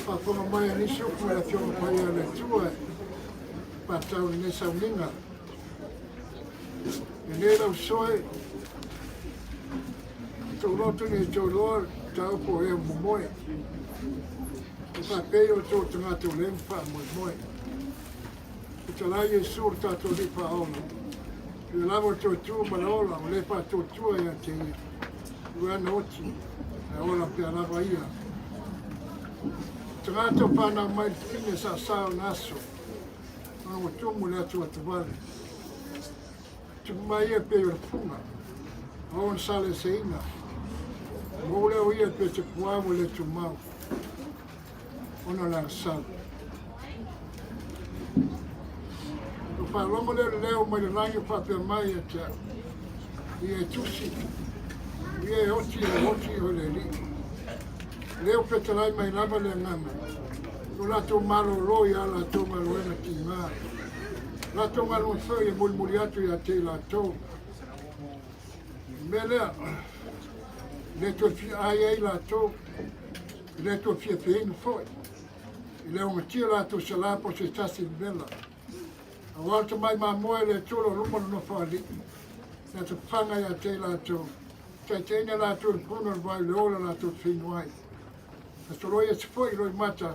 Faafofoga mai a nisi upu i le Afioga Paia a le Atua e faatatau i lenei sauniga. Lenei lau soe, tou loto nei tou loa mataupu o e momoe. E faapei o tou tagata o lea ma faamoemoe. Fetalai Iesu le tatou Alii Faaola. Ia lava o toe tu ma le ola o le faatuatua ia te ia. Ua ana oti, ae ola pea lava ia. Tagata o whanau mai le fine sa sa o na aso. Ona ua tumu le atu atu vale. Tupu mai ia pei o le fuga. A ona sale seina. Mo le o ia pe te puawa le tumau. Ona le agasala. O faalogo lea o le leo mai le lagi o faapea mai ia te au. Ia e tusi, ia e oti e oti o le alii. Leo fetalai mai lava le agaga. O latou malōlō i a latou galuega tiga. Latou galuega foi e mulimuli atu ia te i latou. Mea lea, le toe fia ai ai latou, le toe fia feinu foi. I le ogatia latou salā po o se tasi i le vela. Aua le tamai mamoe le Atua o luma o le nofoalii. Na te faga ia te i latou. Taitaiina latou i le puna o le vai o le ola latou te feinu ai. Na soloi ese foi i loimata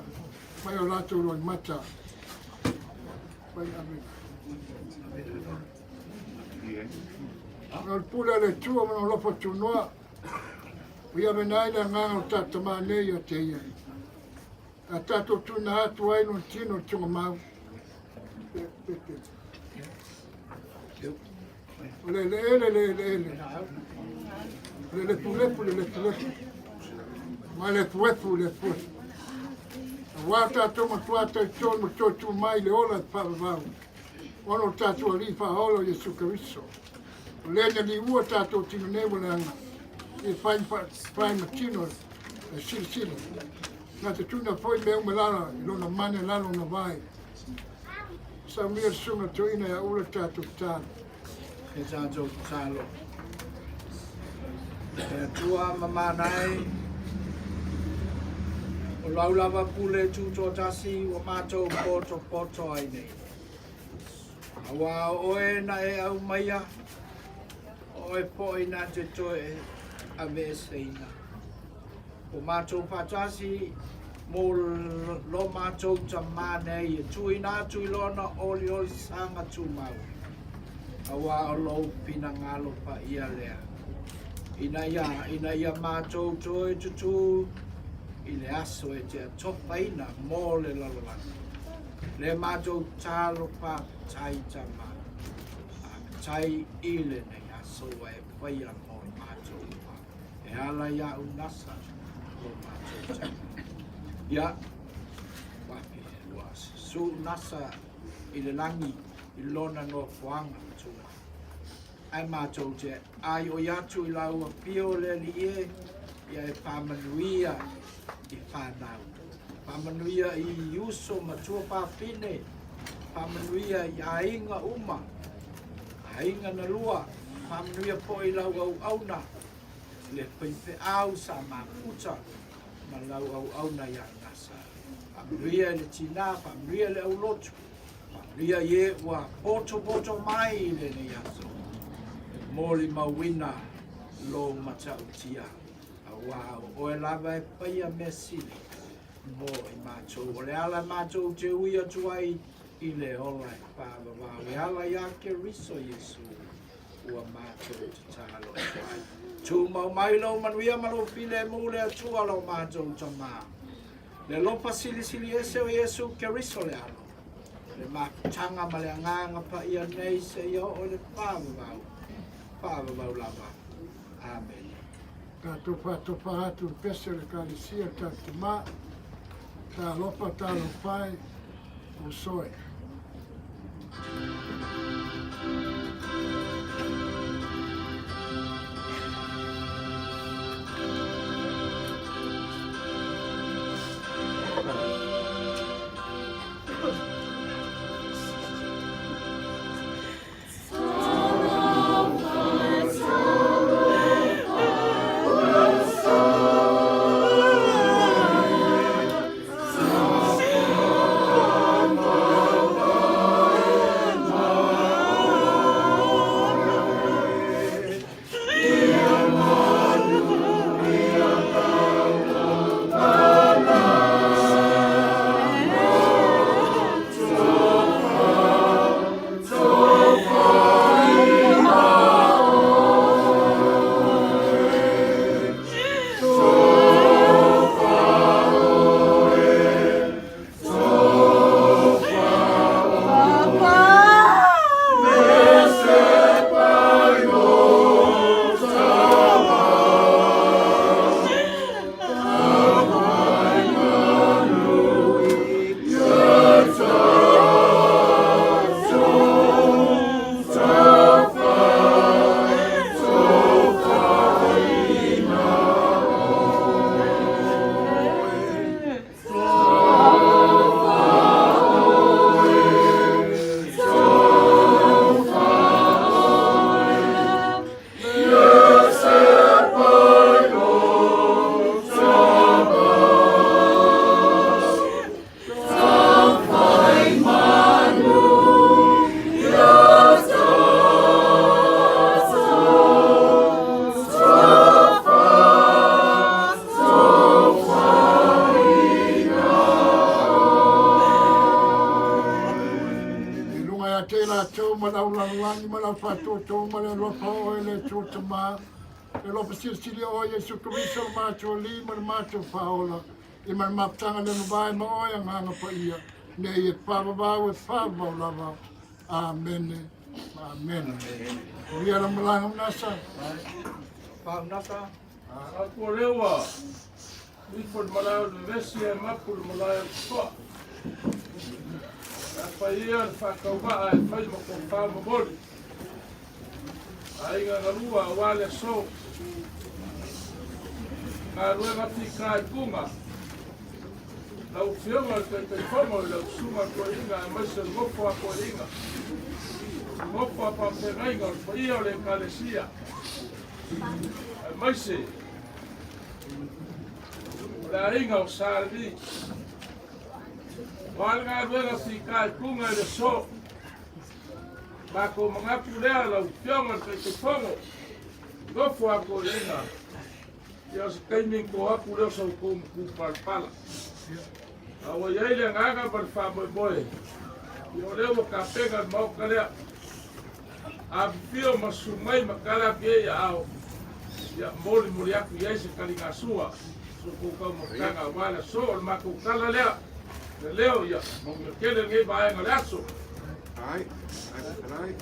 mai o latou loimata. Mai amena. O le pule a le Atua ma lona alofa tunoa, ua ia avena ai le agaga o tatou Tama nei ia te ia. A tatou tuuina atu ai lona tino i le tugamau. O le eleele le eleele. O le lepulepu le lepulepu. Ma le efuefu le efuefu. Aua tatou matua talitonu ma toe tu mai le ola e faavavau. Ona o tatou Alii Faaola o Iesu Keriso. O le na liua tatou tino nei ua leaga. E fai fai ma tino e silisili. Na te tuna foi mea uma lala i lona mane lalo na vai. Saunia le susuga toeaina ia Ula tatou tatalo. E tatou tatalo. E Atua ma mana e, o lau lava pule tutoatasi ua matou potopoto ai nei. Aua o oe na e aumaia, o oe foi na te toe aveeseina. Ua matou faatasi mo lo matou tamā nei e tuuina atu i lona oliolisaga tumau, aua o lou finagalo paia lea, ina ia, ina ia matou toe tutū i le aso e te atofaina mo le lalolagi. Le matou talo faafetai Tama, faafetai i lenei aso ua e faia mo matou uma. E ala ia unasa lo matou tama. Ia, wapi, ua su nasa i le lagi i lona nofoaga tua. Ae matou te ai oi atu i lau afio o le Alii e, ia e faamanuia i whanau. Faamanuia i uso ma tuafafine, faamanuia i aiga uma, aiga na lua, faamanuia foi i lau auauna, le faifeau sa mafuta ma lau auauna ia Nasa. Faamanuia i le tinā, faamanuia i le aulotu, faamanuia i e ua potopoto mai i lenei aso. E molimauina lou matautia, aua o oe lava e faia mea sili mo i matou. O le ala matou te ui atu ai i le ola e faavavau, e ala iā Keriso Iesu ua matou tatalo atu ai. Tumau mai lou manuia ma lou filemu le Atua lo matou Tamā. Le alofa silisili ese o Iesu Keriso le Alo, le mafutaga ma le agaga paia nei seia oo i le faavavau, faavavau lava. Amene. Tatou faatofa atu le pese o le Ekalesia le tatou Tamā, Talofa, talofa e, uso e. tatou ma le au lalolagi ma le au faatoutou ma le alofa o oe le Atua Tama, le alofa silisili o oe Iesu Keriso lo matou Alii ma le matou Faaola, ia ma le mafutaga le mavae ma oe Agaga Paia, nei e faavavau e faavavau lava. Amene. Amene. Ia la malaga unasa. Faunasa. Aku o lea ua ifo le malae o le vevesi ae mapu le malae o le totoa. A fai ia le faatauvaa e fai ma tofa momoli. Aiga galua aua le aso. Galuega fitaituga. Lau Afioga i le Taitaifono i lau Susuga Toeaina aemaise le nofo a toeaina, nofo a faafeagaiga o le paia o le Ekalesia, aemaise o le aiga o Sa Levi. O a le galuega fitaituga i le aso, matou manatu lea lau Afioga i le Taitaifono, nofo a toeaina, Ia o se taimi ona to atu lea o sa outou matupalapala. A ua i ai le agaga ma le faamoemoe, ia o lea ua tapena le Maota lea. Afifio ma susu mai ma tala atu i ai aao, ia molimoli atu i ai se taligasua, so outou taumafataga aua le aso. O le matou tala lea, le leo, ia manuia tele lenei vaega o le aso. Ai, ai, ai.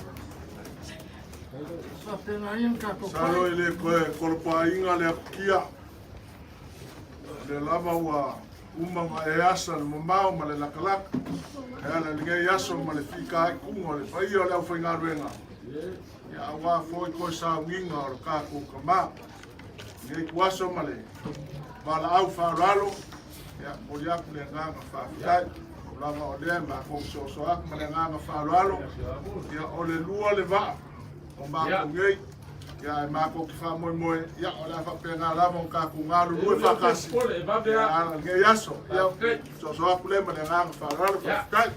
Masalo e le toe kolopaina le atukia. O lea lava ua uma ona e asa le mamao ma le latalata. E ala i lenei aso ma le fitaituga o le paia o le aufaigaluega. Ia aua foi toe sauniga o le tatou tama. Lenei ituaso ma le valaau faaaloalo, ia momoli atu le agaga faafetai. Pau lava o lea matou soasoa atu ma le agaga faaaloalo, ia o le lua le vaa o matou nei, ia ae matou te faamoemoe, ia o le a faapena lava ona tatou galulue faatasi ia ala i lenei aso. Ia soasoa atu lea ma le agaga faaaloalo, faafetai.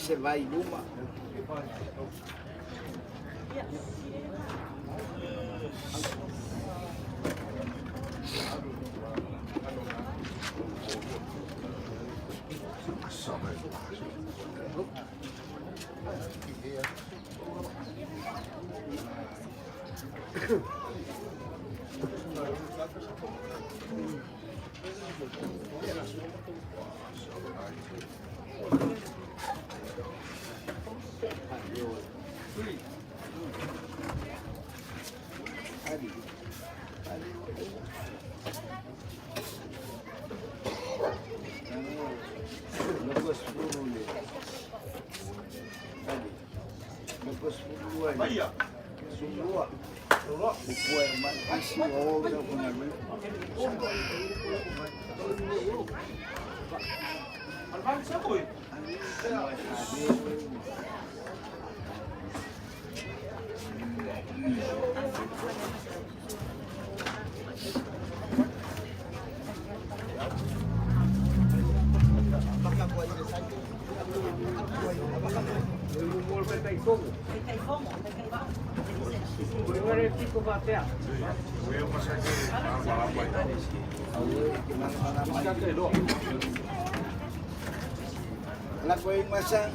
se vai luma. La ko masa.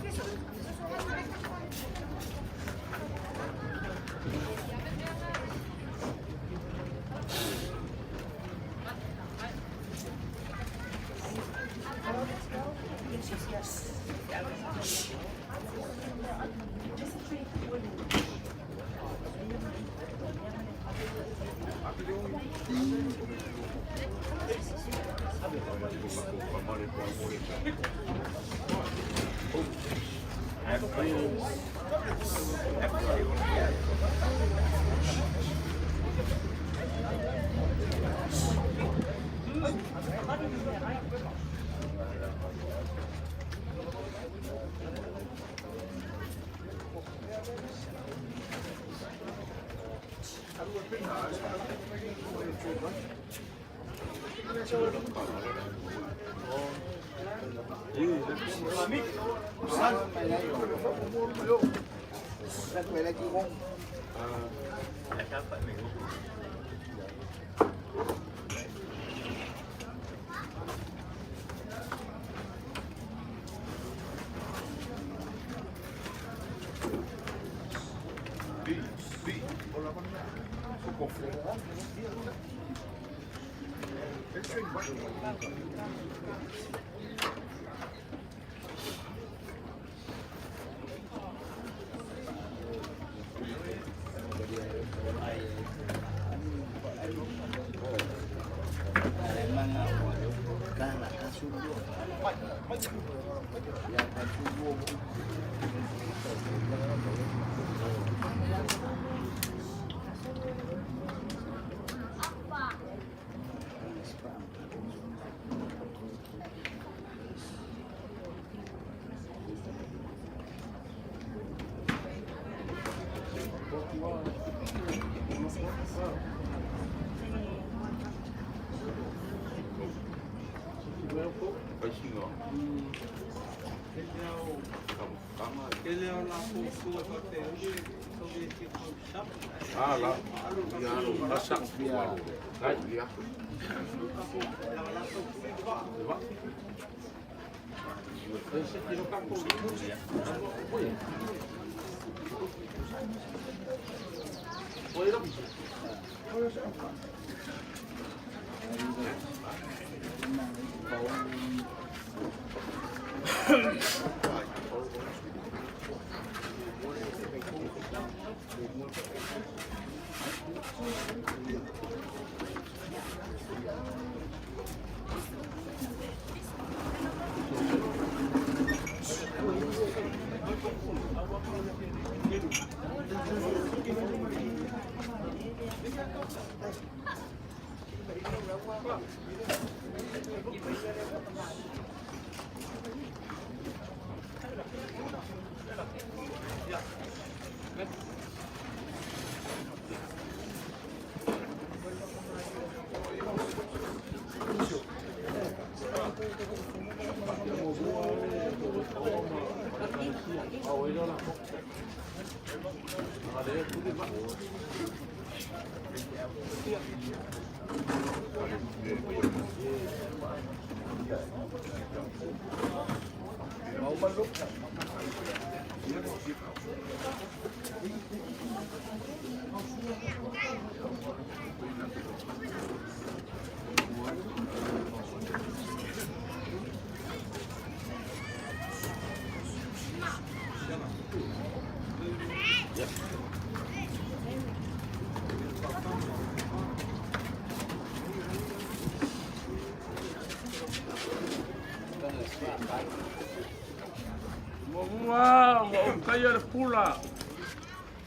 Muamua ona ou taia le pula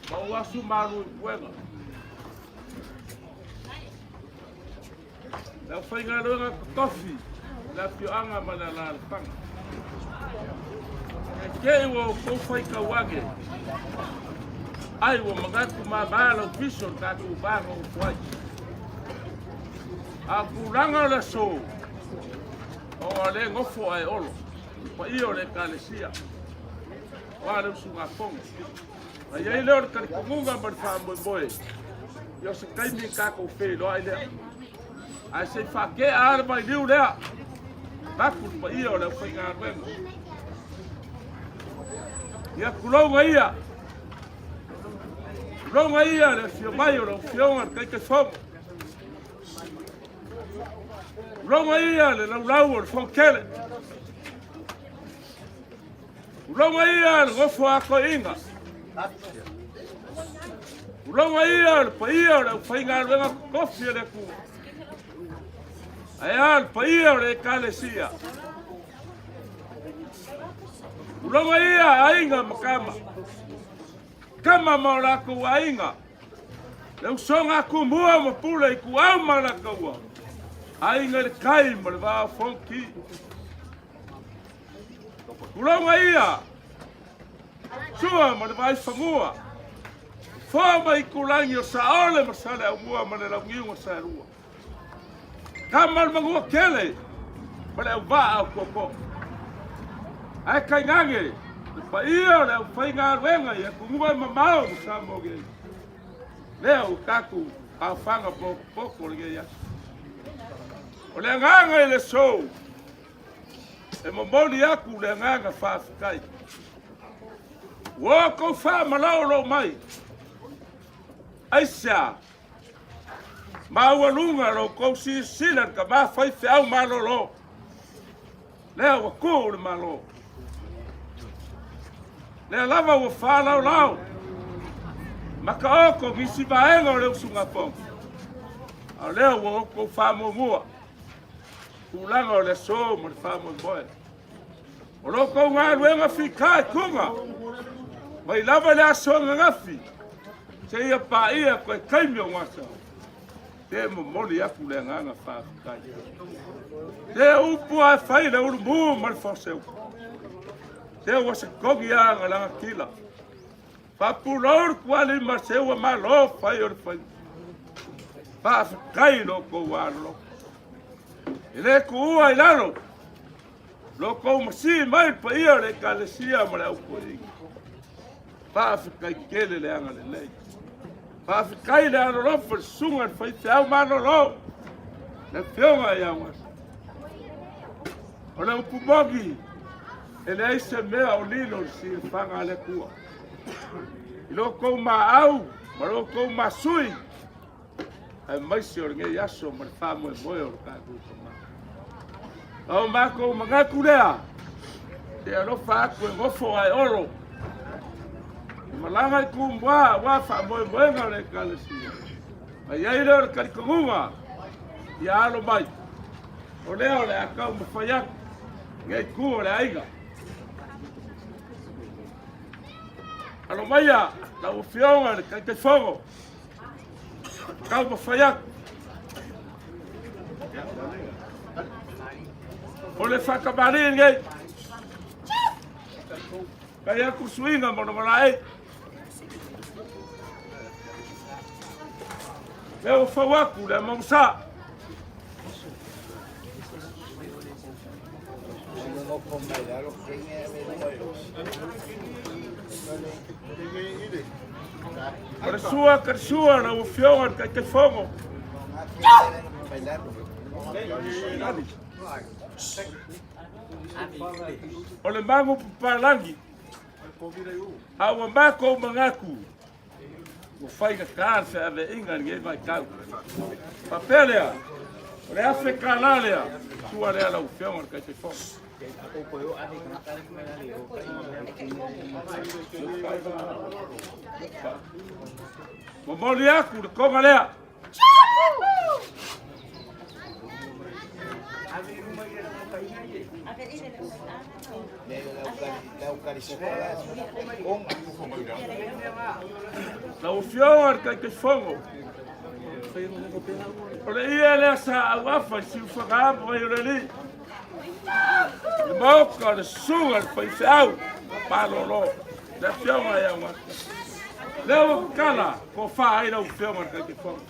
ma ou asu malu i puega. Le aufaigaluega totofi i le afioaga ma le alaalafaga. E te i ua outou faitau ane, ai ua manatu mama lau fiso i le tatou va nonofo ai. A o tulaga o le aso, ona o lea e nofo ae olo, le paia o le Ekalesia, aua le usugafono. Ona i ai lea o le talitonuga ma le faamoemoe, ia o se taimi tatou feiloai lea. Ae se i faatea lava le vailiu lea, vaeatu le paia o le aufaigaluega. Ia tulouna ia, tulouna ia le afio mai o lau Afioga i le Taitaifono. Tulouna ia le laulau o le Fonotele. Tulouna ia le nofo a toeaina. Tulouna ia le paia o le aufaigaluega totofi a le Atua. Ae a le paia o le Ekalesia. Tulouna ia aiga ma tama. Tama ma o latou aiga. Le usoga a Tumua ma Pule Ituau ma Alataua. Aiga i le Tai ma le Vaa o Fonoti. Tulouna ia, Sua ma le Vaifagua, Foa ma Itulagi o Saole ma Saleaaumua ma le Launiu na Saelua, Tama le Manuatele ma le Auvaa o Tuatoa. Ae tainane le paia o le aufaigaluega i atunuu e mamao ma Samoa nei, lea ua tatou aofaga potopoto lenei aso. O le agaga i le aso, E momoli atu le agaga faafetai. Ua outou faamalolo mai. Aisea? Maualuga lo outou silasila i le tama faifeau malolo. Lea ua tu le Malo. Lea lava ua faalaolao ma taoto nisi vaega o le usugafono. A o lea ua outou faamuamua. Tulaga o le aso ma le faamoemoe. O lo outou galuega fitaituga mai lava i le aso ananafi seia paia toe taimi o gasa. Se momoli atu le agaga faafetai. Se upu a fai le ulumu ma le foseu. Se ua se togi a na lagatila. Faapulou le tualima se ua malo fai o le faiva. Faafetai lo outou alolofa. E le tuua i lalo lo outou masii mai le paia o le Ekalesia ma le autoeaina. Faafetai tele le agalelei. Faafetai le alolofa i le susuga i le faifeau malolo, le Afioga ia Uasa. O le upu moni, e leai se mea o lilo i le silafaga a le Atua. I lo outou maau ma lo outou masui, aemaise o lenei aso ma le faamoemoe o le tatou Tama. A o matou manatu lea, se alofa atu e nofo ae olo, e malaga i Tumua aua faamoemoega o le Ekalesia. Ma i ai lea o le talitonuga, ia alo mai, o lea o le a taumafai atu lenei itu o le aiga. Alo maia lau Afioga i le Taitaifono, taumafai atu. O le faatamalii lenei, kai atu suiga mo le malae. Lea ua fau atu le amausa. O le sua ka le sua lau Afioga i le Taitaifono. O le magu papalagi, a ua matou manatu ua faigata le feaveaiga i lenei vaitau. Faapea lea, o le $1,000 lea, sua lea lau Afioga i le Taitaifono. Momoli atu le toga lea. Lau Afioga i le Taitaifono, o le ie lea sa auafa i Siufaga ma Vaiolelii. Le maota o le susuga i le faifeau malolo, le afioga ia Uata. Lea ua tatala tofa ai lau afioga i le Taitaifono.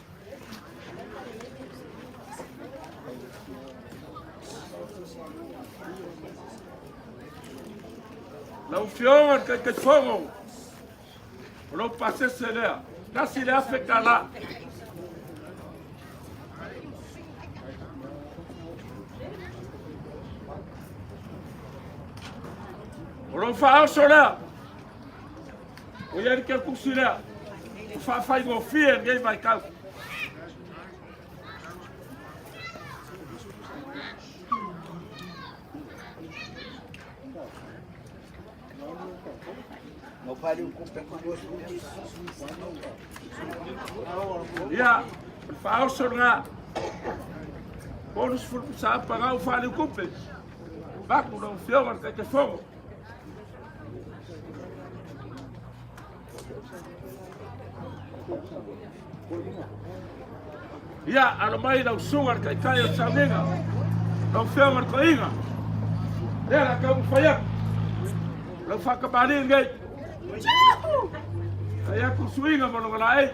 Lau afioga i le Taitaifono, o lou pasese lea, $1,000. O lou faaoso lea, o i ai le kekusi lea, o faafaigofie lenei vaitau. Ia, o le faaoso lena. 30 pusa pagau faaliukupe. Vaku lau Afioga i le Taitaifono. Ia, alo mai lau susuga i le Taitai o le Sauniga, lau Afioga i le Toeaina. Lea la taumafai atu. Lau faatamalii lenei. Fai atu suiga ma lona laei.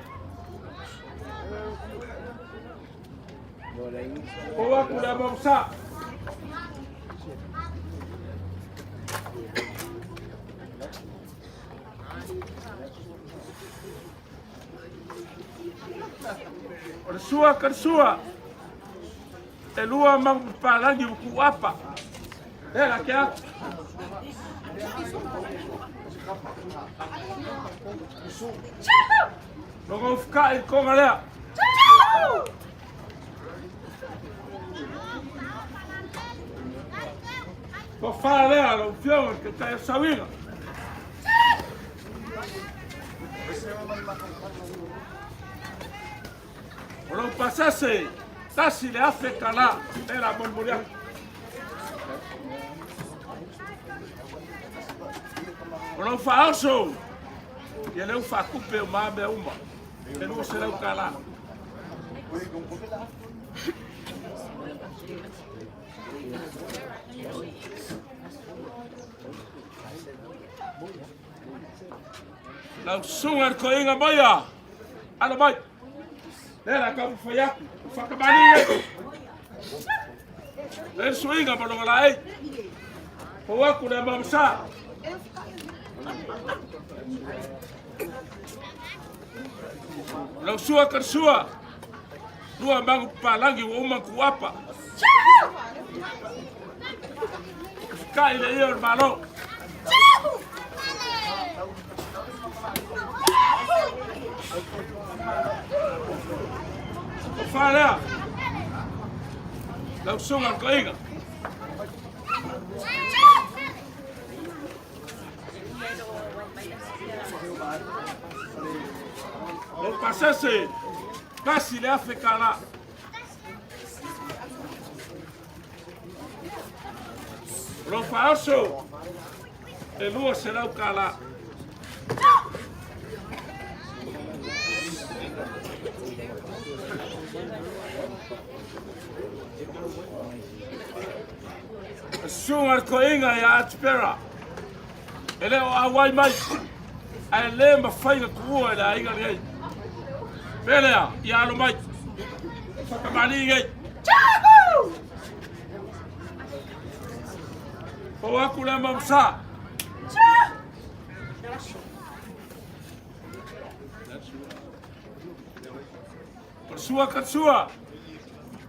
O atu le amausa. O le sua ka le sua. E lua mau papalagi ua kuuapa. Lea la ke atu. Logo ufukai i le koga lea. Tofa lea lau Afioga i le Taitai o Sauiga. O lou pasese, $1,000, e la molimoli atu. O lou faaoso, ia lea ua faatupe o ma mea uma, e $200. Lau susuga i le toeaina maia, alo mai. Lea la taumafai atu, whakamani nei. Le suiga ma longa laei. Pou atu le mamasa. Lau sua ka sua. Lua mangu palangi ua uma kuapa. Kai le ia o le malo. O wha lea. Lau sunga o toiga. Lau pasese. $1,000. O lou faaoso e $200. Susuga le toeaina ia Atipera e le o auai mai ae le mafai na tuua e le aiga lenei. Pe lea, ia alo mai. Whakamalii nei. Pau aku le mamsa. O le sua ka sua,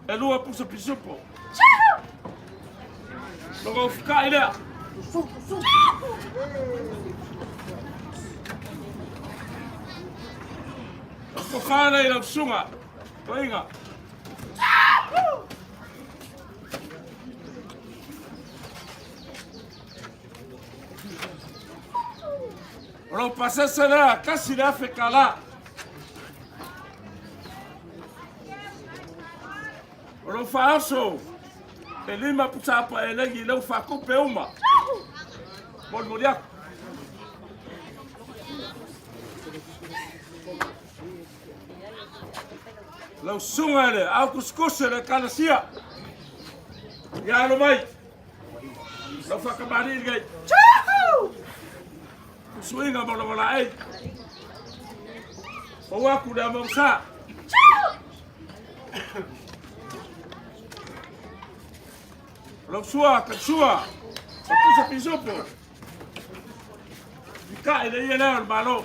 e lua pusa pisupo. Logo ufukai lea. Ko whānei lau sunga, toinga. O lau pasese lea, kasi le afe kala. O lou faaoso e lima pusa apa e legi i leu faakupe uma. Molimoli atu. Lau susuga i le ao kusikusi o le Ekalesia, ia alo mai, lau faakamalii lenei. Suiga mo lona laei. Pau aku le amau sa. Lau sua, ka sua. O pusa pisopo. I le ia lea o le Malo.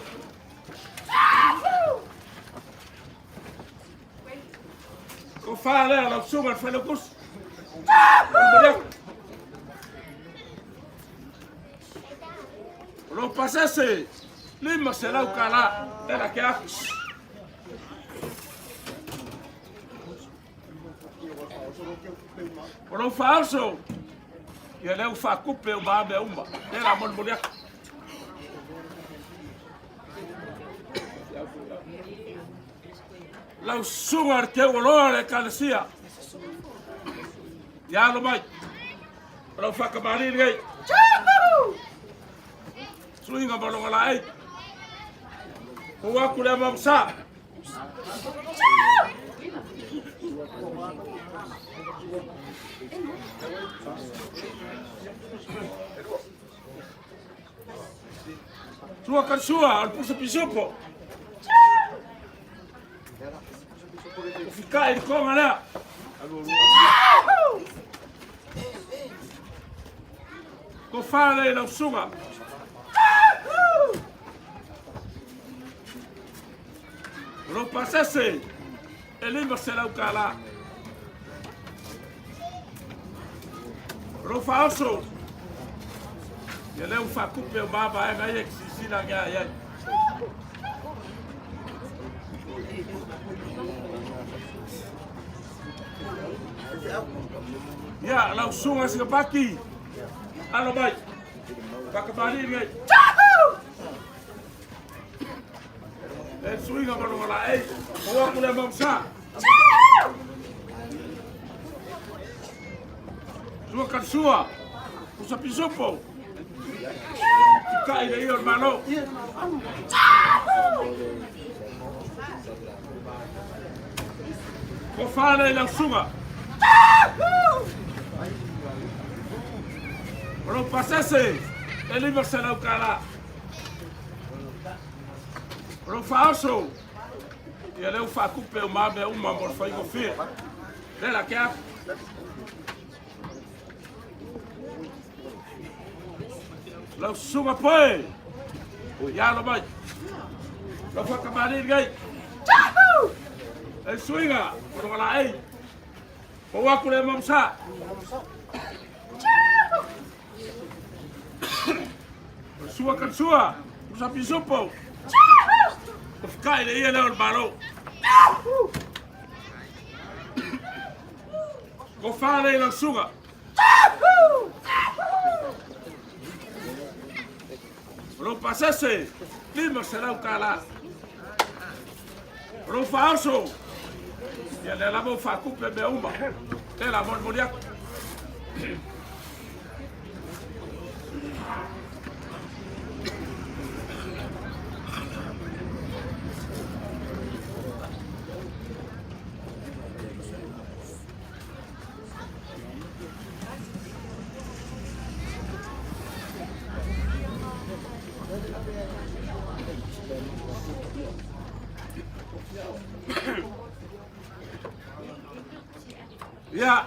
Ko whā lea lau suga le whailaukusi. O lou pasese, 500 kala, tela ke aku. O lou faaoso, ia leu faakupe o maame uma, tela molimoli aku. Lau susuga le teuoloa le ekalesia. Ia alo mai. O lau whakamari nei. Suiga ma longa laei. Ko aku le mamsa. Sua ka sua, o le pusa pisopo. O fika i le konga lea. Ko whālei lau suga. O lou pasese, e 500 kala. O lou faaoso, ia lea ua faakupe o mavaega ia e silasila ake i ai. Ia, lau susuga Sikapaki, alo mai, faakamalii lenei. E suiga ma lona laei, o aku lea mausa. Sua ka sua, pusa pisupo. Kai le ia o le Malo. Ko whānei lau suga. O lou pasese, e 500 kala. O lou faaoso, ia lea ua faakupe uma mea uma mo le faigofie. Lea la ke aku. Lau susuga poe, ia alo mai. Lau whakamani lenei. E suiga, o longa laei. Pau aku le mamsa. Sua ka sua, usa pisupo. O whikai le ia leo le malo. Ko whālei lau suga. O lou pasese, 500 kala. O lou faaoso, ia lea lava ua faakupe mea uma. Tela molimoli atu. Ia,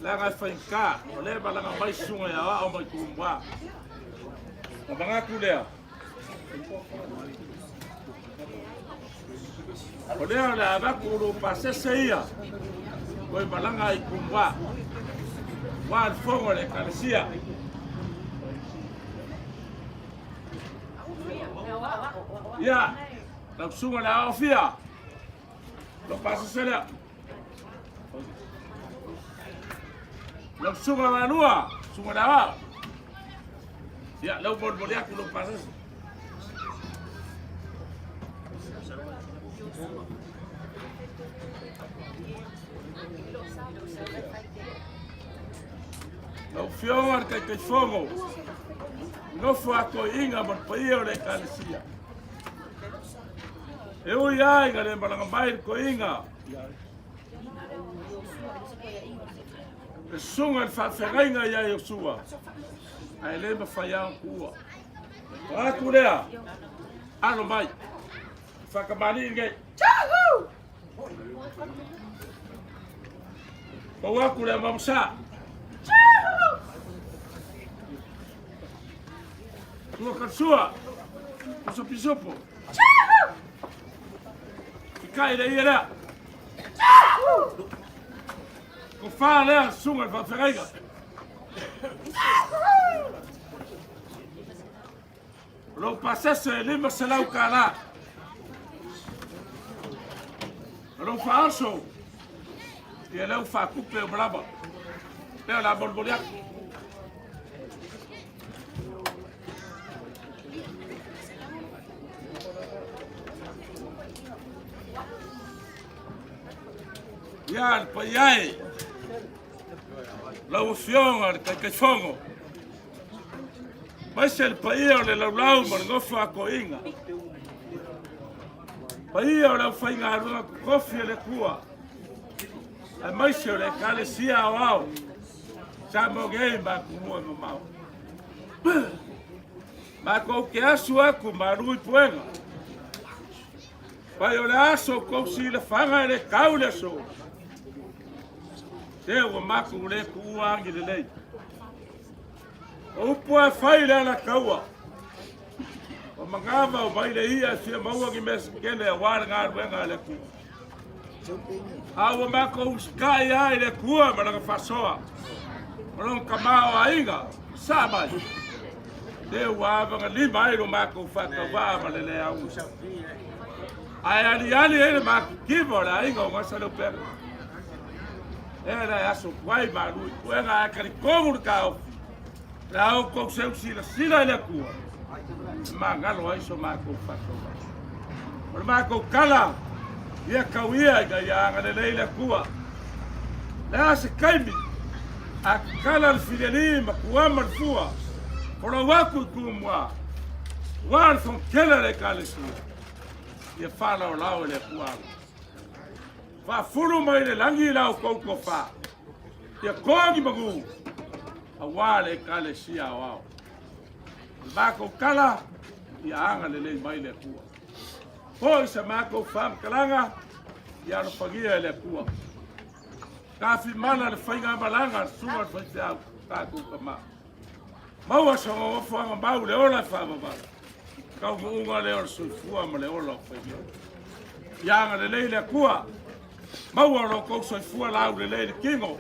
leaga e faigata, o lea e malaga mai susuga ia Aoao mai Tumua. Na manatu lea. O lea o le avatu o lou pasese ia, koe malaga i Kumua, ua le fono a le Ekalesia. Ia, lau susuga i le Aofia, lou pasese lea. Lau susuga Valua, susuga i le Aoao. Ia, lea ua molimoli atu lou pasese. Lau Afioga i le Taitaifono, nofo a toeaiina ma le paia o le Ekalesia. E ui lava ina le malaga mai le toeaina, le susuga i le faafeagaiga ia Iosua, ae le mafai lava ona tuua. O atu lea, alo mai, faatamalii lenei. Pau atu le Amamusa. Tua Kalusua, Uso Pisopo. I kai le ia lea. Ko whā lea sunga i whawheraiga. Lou pasese e 500 kālā. O lou faaoso, ia leu faakupe o malama. Lea o le a molimoli atu. Ia le paia e, lau Afioga i le Taitaifono, aemaise le paia o le laulau ma le nofo a toeaiina, paia o le aufaigaluega totofi a le Atua, aemaise o le Ekalesia Aoao, Samoa nei ma atunuu e mamao. Matou te asu atu malu i puega. Pai o le aso tou silafaga e le tau le aso. Se ua matou le tuua agi lelei. O upu a fai le Alataua. O magava o mai le ia e fia maua ni mea sekele aua le galuega a le Atua. A ua matou usitai lava i le Atua ma lana faasoa, ma lona tamaoaiga, sa mai. Se ua avagalima ai lo matou faatauvaa ma le le auga. Ae aliali ai le matitiva o le aiga o Gasaleupega. E le aso tuai malu i puega ae talitonu le taofi. Le a outou seu silasila i le Atua, e magalo ai so matou faatauvaa. O le matou tala, ia tau ia ina ia agalelei le Atua. Le a se taimi, a tatala le fileli ma tuama le fua, folau atu i Tumua, ua le fonotele a le Ekalesia, ia faalaolao e le Atua ala. Faafulu mai le lagi la outou tofa, ia toa ni manu, aua le Ekalesia Aoao. O le matou tala, ia agalelei mai le Atua. Foi sa matou faamatalaga, ia alofagia e le Atua. Tafimala le faigamalaga a le susuga i le faifeau, tatou tama. Maua sa nofoaga mau le ola e faavavau. Taunuuga lea o le soifua ma le ola o faimea. Ia agalelei le Atua, maua lo outou soifua laulelei le tino,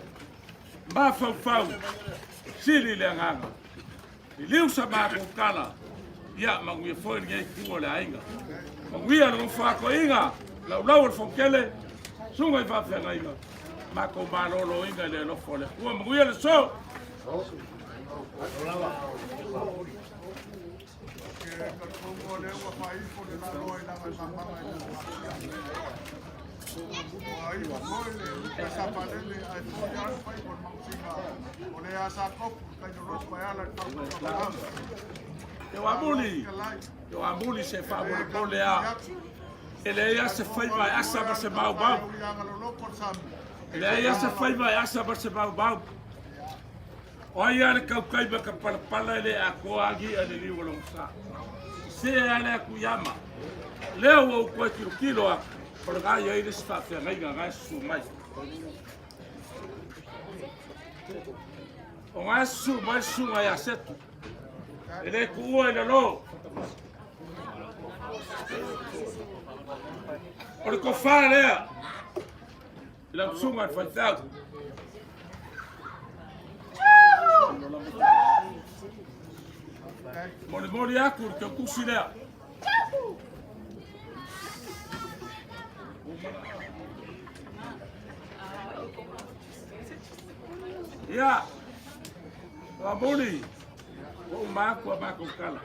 mafaufau, sili le agaga. Liliu sa matou tala, ia manuia foi lenei itu o le aiga. Manuia le nofo a toeaiina, laulau o le Fonotele, susuga i faafeagaiga, matou maloloina i le alofa o le Atua. Manuia le aso. Te amuli, te amuli se faamolemole a. E leai lava se faiva e asa ma se maumau. E leai lava se faiva e asa ma se maumau. O ai lava le tautai ma ka palapala e le atoa agi i'a i le liu o lona sa. Se a le atu iama. Lea ua ou toe tilotilo atu, o lena e i ai le isi faafeagaiga na e susu mai. O na e susu mai le susuga ia Setu. E le tuua i lalo. O le tofa lea i lau susuga i le faifeau. Molimoli atu le teutusi lea. Ia, Toamuli, ua uma atu a matou tala.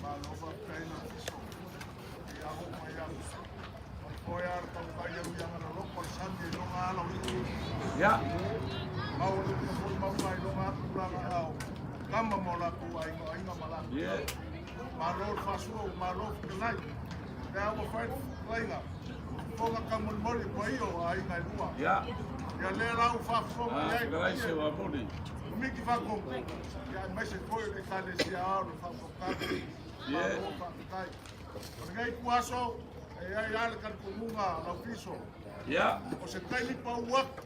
Malo faafetai lau fiso. Ia ho mai au. O le foe a le tautai au ia ngana loko le sami e longa ala o iu. Ia. Mau le uta foi mau mai longa atu langa ao. Kama mo latou aiga aiga ma latou. Yeah. Malo le faasua ua malo fetalai. Lea ua fai le fetalaiga. Fofoga taumolimoli paia o aiga e lua. Ia. Ia lea la ua faafofoga Ah, i ai. fetalai se Toamuli. Komiti Faatonu, ia aemaise foi o le Ekalesia Ao le faafofoga. Malo faafetai. O lenei ituaso, e i ai lava le talitonuga a Laufiso, Ia. o se taimi pau atu,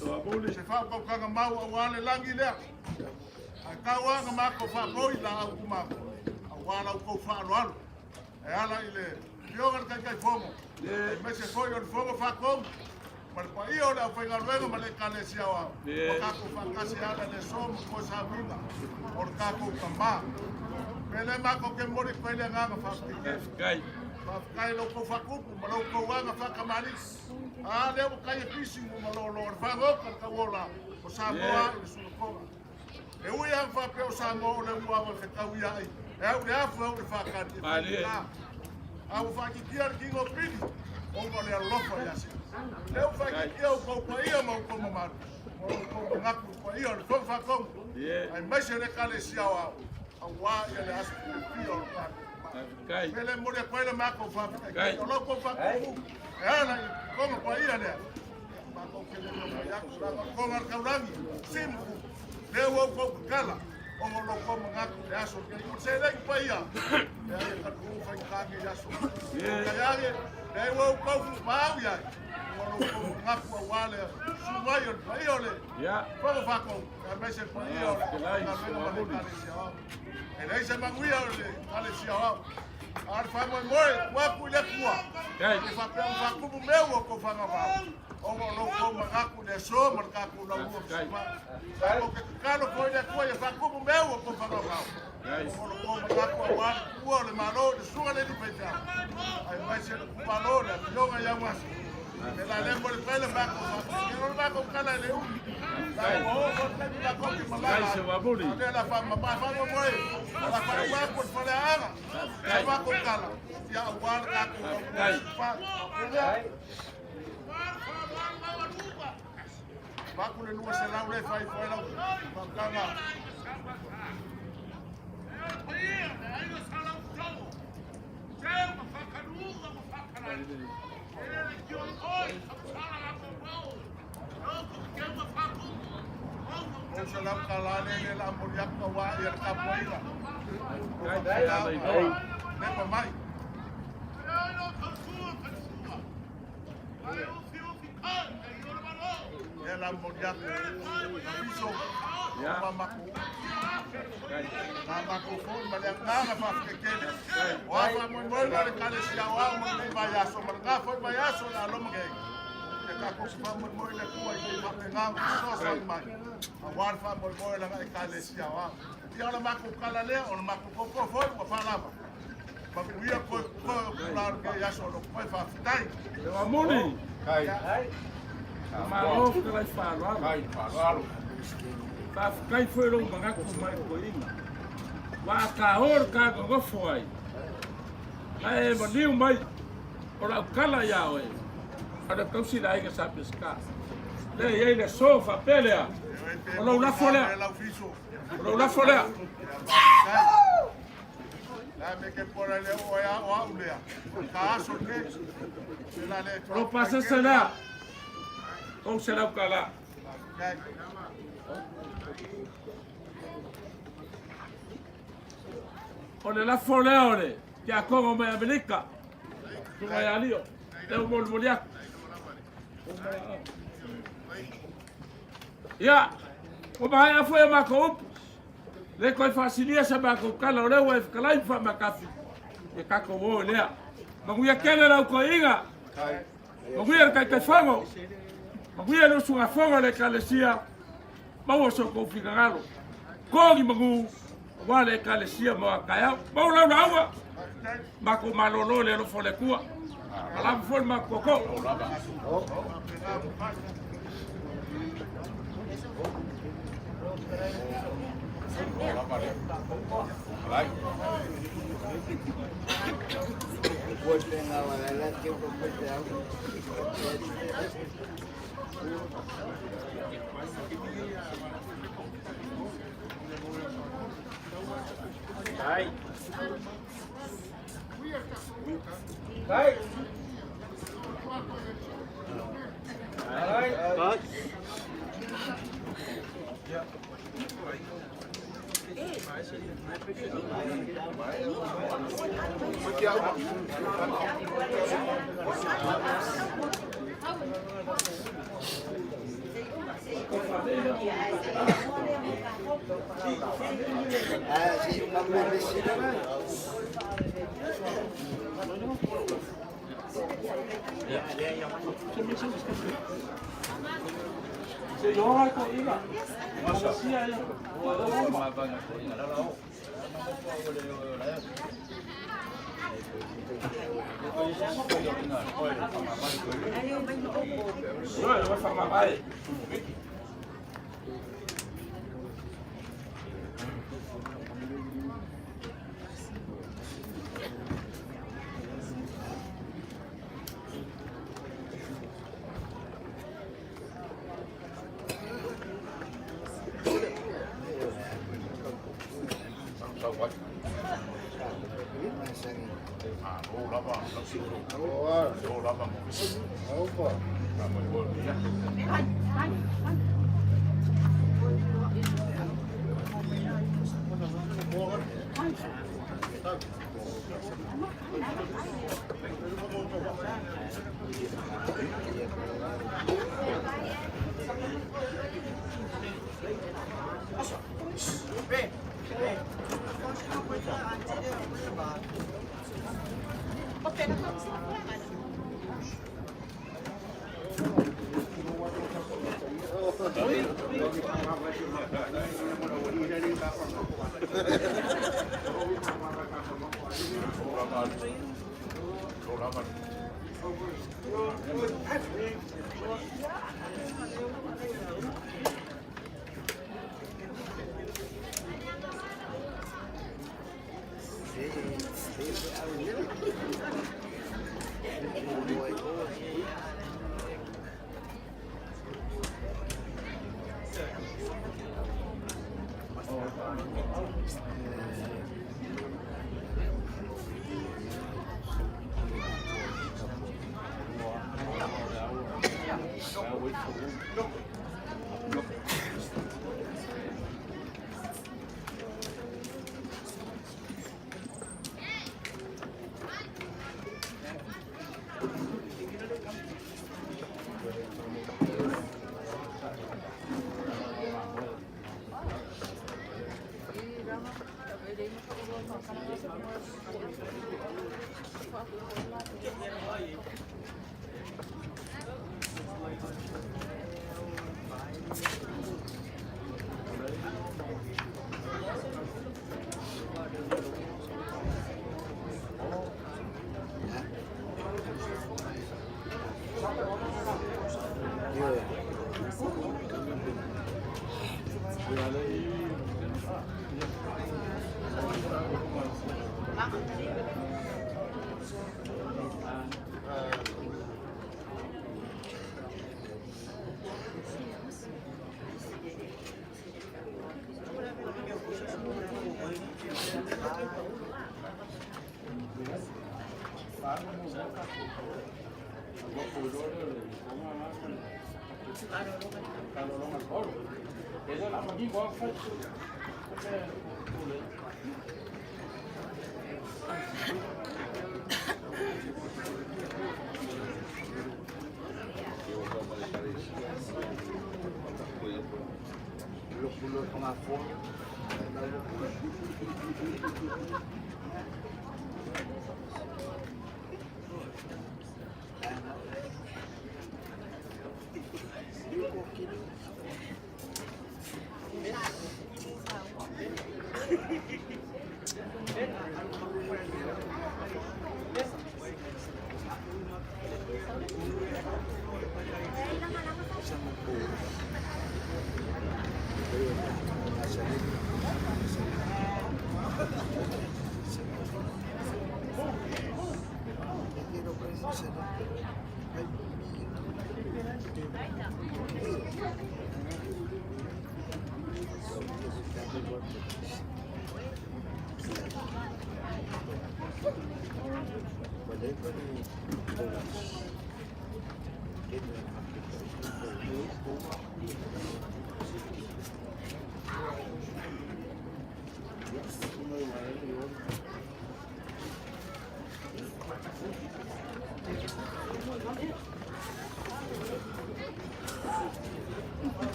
Toamuli. se faautautaga mau aua le lagi lea. Ae tau lava na matou faatoi laau tumama, aua la outou faaaloalo. E ala i le Afioga i le Taitaifono, aemaise foi o le Fono Faatonu, ma le paia o le aufaigaluega ma le Ekalesia Aoao, ua tatou faatasi e ala i le aso ma toe sauiga o le tatou tama. Pe le matou te momoli atu ai le agaga faafetai tele. Faafetai i lo outou faatupu ma lo outou aga faatamalii. A lea ua tai e pisi ua malolo o le fagota le tauola o Samoa i le sulutoga. E ui lava ina faapea o Samoa o le uluava e fetauia'i, e au i le afu e au i le faatali, e faigata. A ua faaitiitia le tino o Pili, ona o le alofa ia Sila. O lea ua faaitiitia outou paia ma outou mamalu, ma outou manatu i le paia o le Fono Faatonu, aemaise le Ekalesia Aoao, aua le aso fiafia o le tatou Tamaa. O le mea lea e momoli atu ai le matou faafetai, o la outou faatupu e ala i toga paia lea. Matou te le fai atu lava toga le taulagi, simuku, lea ua outou tatala, ona o lo outou manatu i le aso lenei. O le seleni paia, lea e tatou faigata nei aso. Kai age, lea ua outou fumaau i ai, ona o lo outou manatu aua le susu mai o le paia o le Fono Faatonu, aemaise le paia o le galuega ma le Ekalesia Aoao. E leai se manuia o le Ekalesia Aoao. A o le faamoemoe, tuu atu i le Atua, e faapea ua faatumu mea ua outou fagavao, ona o lo outou manatu i le aso ma le tatou laulua fesilafai. Tatou te tatalo foi i le Atua ia faatumu mea ua outou fagavao, ona o lo outou manatu aua le tuua o le Malo i le Susuga i le Alii Faifeau, aemaise le Malo le Afioga ia Uasi. Le la le mo le fai le matou faafetai. O le matou tala e le umi. La ua oo foi le taimi matou te malaga. A o lea la faamama faamoemoe. O la faaiu atu o le faleaana. Sa matou tala. Ia aua le tatou tautua. Avatu le 200 lea e fai foi lau fautaga. $300 lea le la moli atu aua ia le tapuaiga. Lepa mai. Lea la moli atu. Fiso. Ma matou. Na matou foi ma le agaga faafetai tele. O a faamoemoega o le Ekalesia Aoao mo lenei vaiaso ma lena foi vaiaso o le a loma nei. Ia tatou se faamoemoe i le Atua ina ia faapena ona fesoasoani mai aua le faamoemoe o lana Ekalesia Aoao. Ia o le matou tala lea, o le matou koko foi ua faalava. Manuia koe koe o tula o lenei aso o lou koe faafetai. Ua muli. Malo fetalai faaaloalo. Faafetai foi lou manatu mai toeaina. Ua a taoa le ta nonofo ai. Na e maliu mai o lau tala ia oe. A le tausi le aiga Sa Peseta. Lea e i ai le aso faapea lea. O lou lafo lea. O lou lafo lea. O lou pasese lea. $300. O le lafo lea o le tiakono mai Amerika. Susuga ia Lio. Lea ua molimoli atu. Ia, ua maea foi a matou upu. Le toe faasilia sa matou tala o lea ua e fetalai ma faamatafi, ia tatou o lea. Manuia tele lau toeaina, manuia le Taitaifono, manuia le usugafono a le Ekalesia, maua so outou finagalo. To ni manu aua le Ekalesia mo a taeao. Maua lau lauga, matou malolo i le alofa o le Atua. Malama foi le matou tootoo.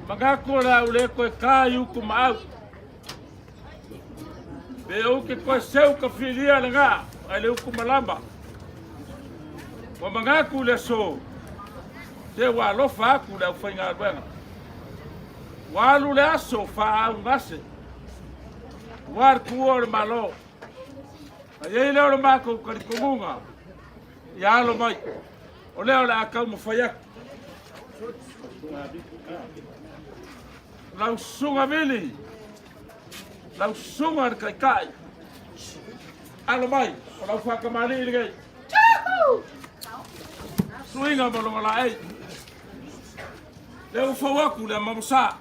Magaku o le au le koe kā i uku ma au. Pe ou ke koe seu ka filia le ngā, ai le uku malama. Ua magaku le aso, te ua alofa aku le aufaigaluega. Ua alu le aso faaaugase, ua le tuua o le Malo. Na i ai lea o le matou talitonuga ia alo mai, o lea o le a taumafai atu. Lau susuga Vili, lau susuga le Taitai, alo mai, o lau faatamalii lenei. Suiga ma lona laei. Lea ua fou atu le amamosa.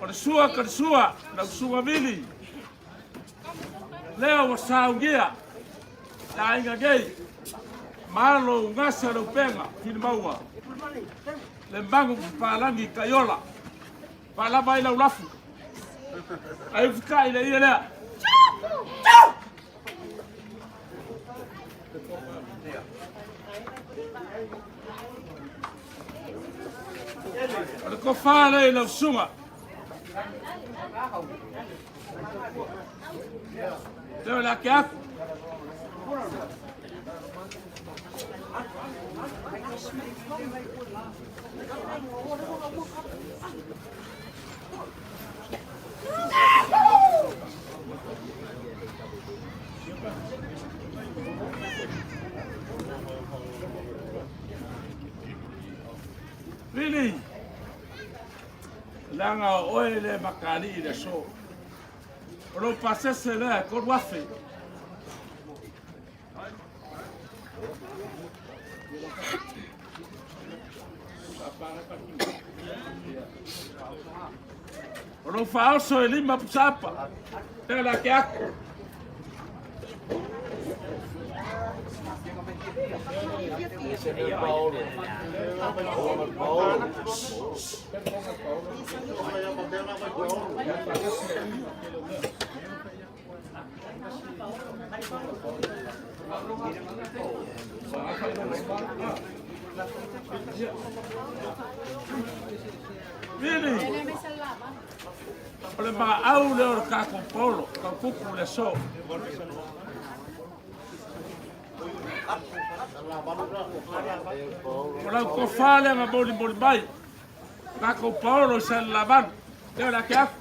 O le sua ka le sua, lau susuga Vili. Lea ua saugia le aiga nei, malo ugasa le upega filimaua, le magu papalagi taiola, faalava ai lau lafu, ai ufikai le ia lea. O le tofa lea i lau susuga. Leo le ake aku. Leaga o oe lea e makaalii i le aso. O lou pasese lea e 3,000. O lou faaoso e 5 pusaapa. Lea la ke aku. Vili, o le maau lea o le tatou polo, tau kupu le aso. O lau tofa lea na molimoli mai, tatou paolo i Salelavalu, lea o le ake aku.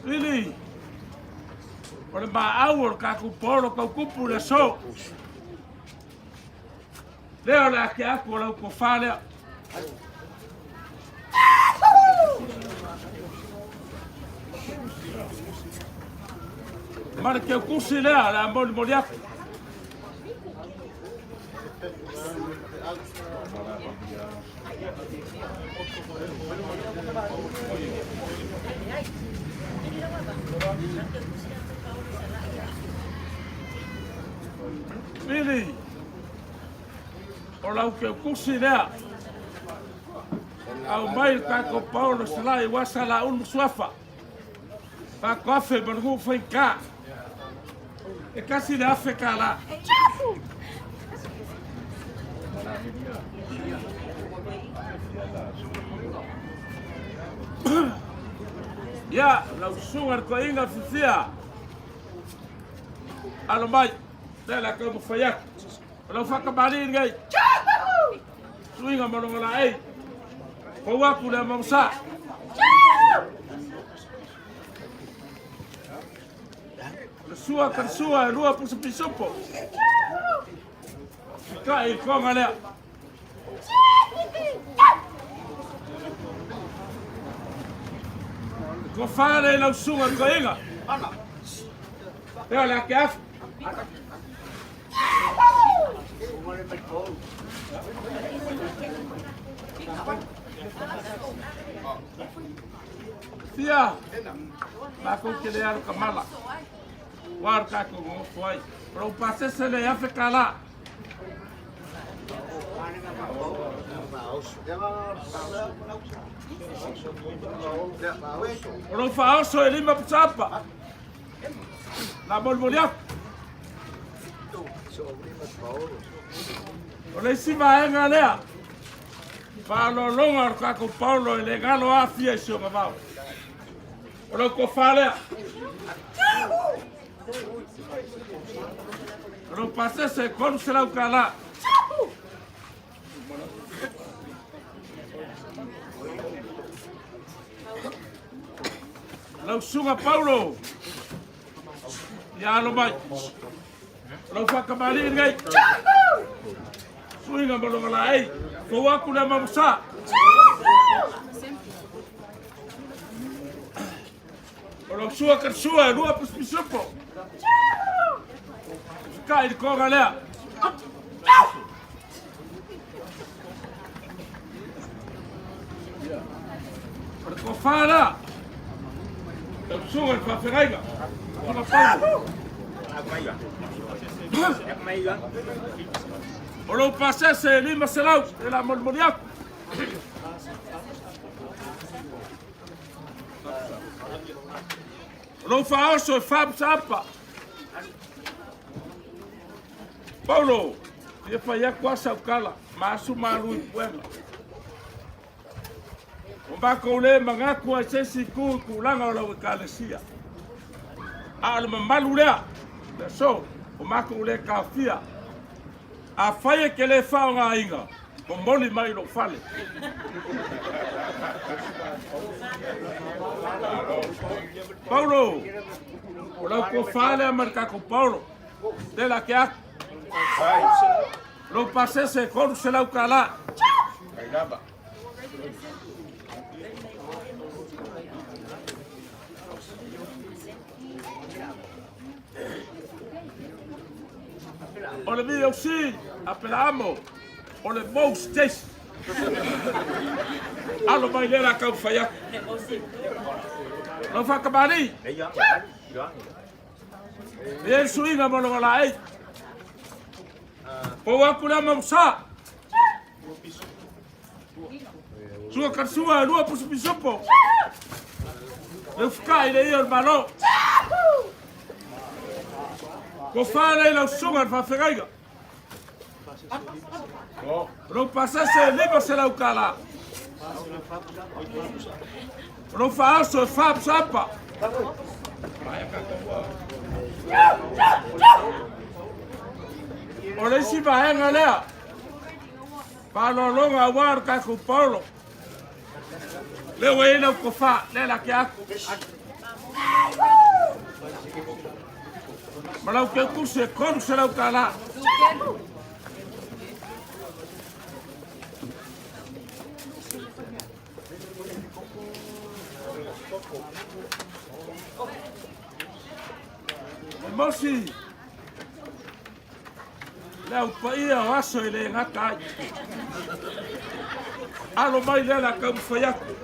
Lili, o le maau o le tatou polo tau kupu le aso. Lea o le ake aku o lau tofa lea. Ma le keukusi lea o le a molimoli atu. Vili, o lau keukusi lea. Aumai le tatou paolo salai ua sa la ulu suafa. Faatoafe ma le faigata. E kasi le afe kālā. Ia, lau susuga le toeaina fifia. Alo mai, lea la tau mafai atu. O lau faatamalii lenei. Suiga ma lona laei. Pau atu le amausa. O le sua ka sua e lua pusa pisupo. Ka i konga lea. Ko whare lau sunga ko inga. Lea le ake afu. Fia, mākou ke le alu ka mala. Wa ka ko ngofo ai. Ro pasese le afe kala. O lou faaoso e 5 pusaapa. La molimoli atu. O le isi vaega lea, faaaloaloga o le tatou paolo e le galo aafia i si ona vao. O lau tofa lea. O lau pasese e 300 kālā. Lau susuga Paulo, ia alo mai. Lau faatamalii lenei. Suiga ma lona laei. Fou atu le mamusa. O lau sua ka sua e lua pisipisipo. Ka i le konga lea. O le tofa la. Lau susuga i le faafeagaiga. Susuga Paulo. O lou pasese e 500 e la molimoli atu. O lou faaoso e faapusaapa. Paulo, ia fai atu asa ukala, ma asu malu i puega. O makou le manatu ai se isi itu i tulaga o lau ekalesia. A o le mamalu lea, le aso, o makou le taofia. Afai e te le faaaogaina, Momoli mai i lou fale. Paulo, o lau tofa lea ma le tatou Paulo, tela ke atu. Lou pasese e $300. O le VOC a Pelaamo, o le Most Jason. Alo mai lea la kau fai atu. Lau whakamari. E e suiga mo longa la ei. Pou aku lea mausa. Sua karsua, lua pusu pisupo. Le fuka i le ia o le malo. Ko whālei lau susuga le whawhegaiga. Lou pasese e $500. Lou faaoso e 4 sapa. O le isi vaega lea, faaaloaloga aua le tatou Paolo. Lea ua i ai lau tofa, lea la ke atu. Ma lau teutusi e $300. E mosi le au paia o aso e le gata ai. Alo mai lea la taumafai atu.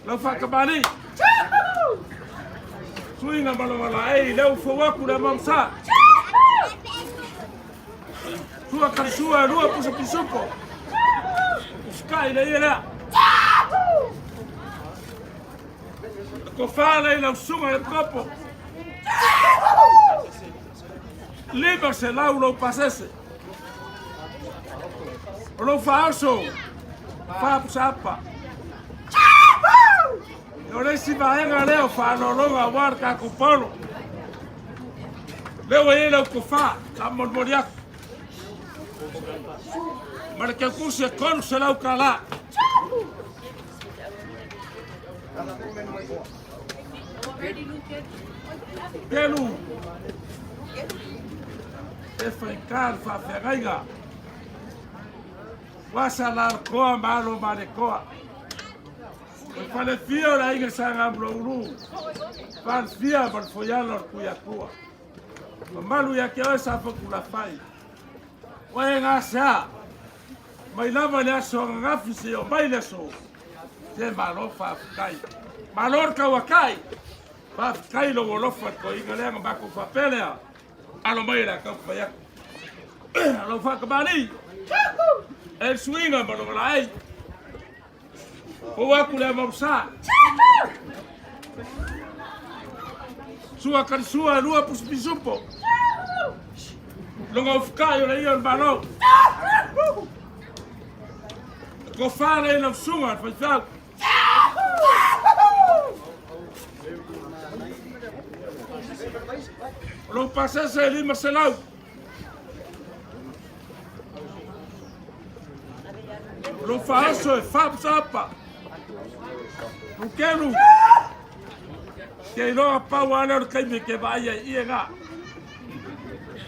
Lau faakamali. Suiga ma lona laei lea ua fou atu le amamusa. Sua kalasua e lua pusa pisupo. Usikai le ia lea. Tofa lea i lau susuga i le kopo. 500 lou pasese. O lou faaoso, 4 sapa. O le isi vaega lea o faaaloaloga aua le tatou Paulo. Lea ua i ai lau tofa, sa molimoli atu. Ma le teutusi e $300. Kelu, e whaika le whaafeagaiga. Wasa la koa ma alo ma le koa. O fale fia o le aiga sa ngā ulu. Fale fia ma le foiala o le kuiatua. Mamalu ia ke oe sa fakula fai. Oe e ngā sea. Mai lava le aso ananafi se o mai le aso. Se malo faafetai. Malo le tauatai. Faafetai lou alofa i le toeaina lea na matou faapea lea. Alo mai le a taumafai atu. Alo faakamali. E le suiga ma lona laei. Ou atu le amausa. Sua kalisua e lua pusupisupo. Longa ufukai o le ia o le malo. Tofa le ina usuga le faifeau. O lou pasese e 500. O lou faaoso e 4 sapa. Lukelu. Ke iloa pau a lea o le taimi ke vaai ai i e ngā.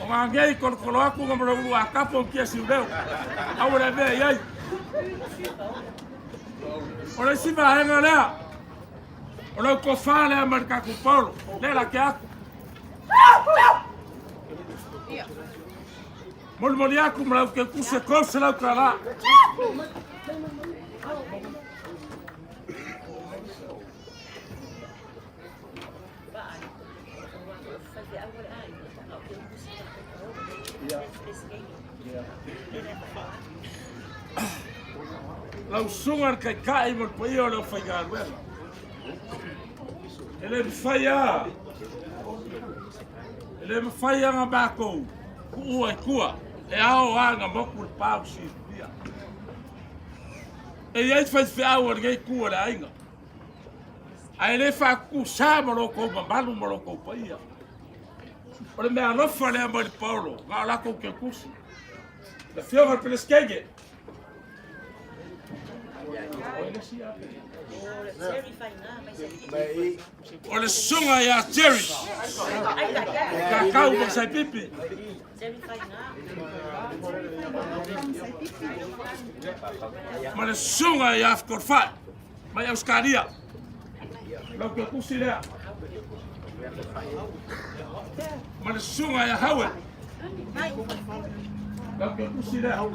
O ngā ngei kolokolo aku ngā mara ulu a kapo kia siuleo. Aua le mea i ai. O le isi vaega lea, o lau tofa lea ma le tatou Paulo, lea la ke atu. Molimoli atu ma lau teutusi e $300. Lau susuga le Taitai ma le paia o le aufaigaluega. E le mafai lava, e le mafai lava ona matou tuua i tua, e ao lava ona motu le pa o silafia. E i ai faifeau a lenei itu o le aiga, ae le faatutusa ma lo outou mamalu ma lo outou paia. O le mea alofa lea mai le Paolo, na o latou teutusi. Le afioga i le Peresetene. O le susuga ia Jerry. Kakau ma Saipipi. Ma le susuga ia Afkorfai mai Australia. Lau ke kusi lea. Ma le susuga ia Howard. Lau ke kusi lea.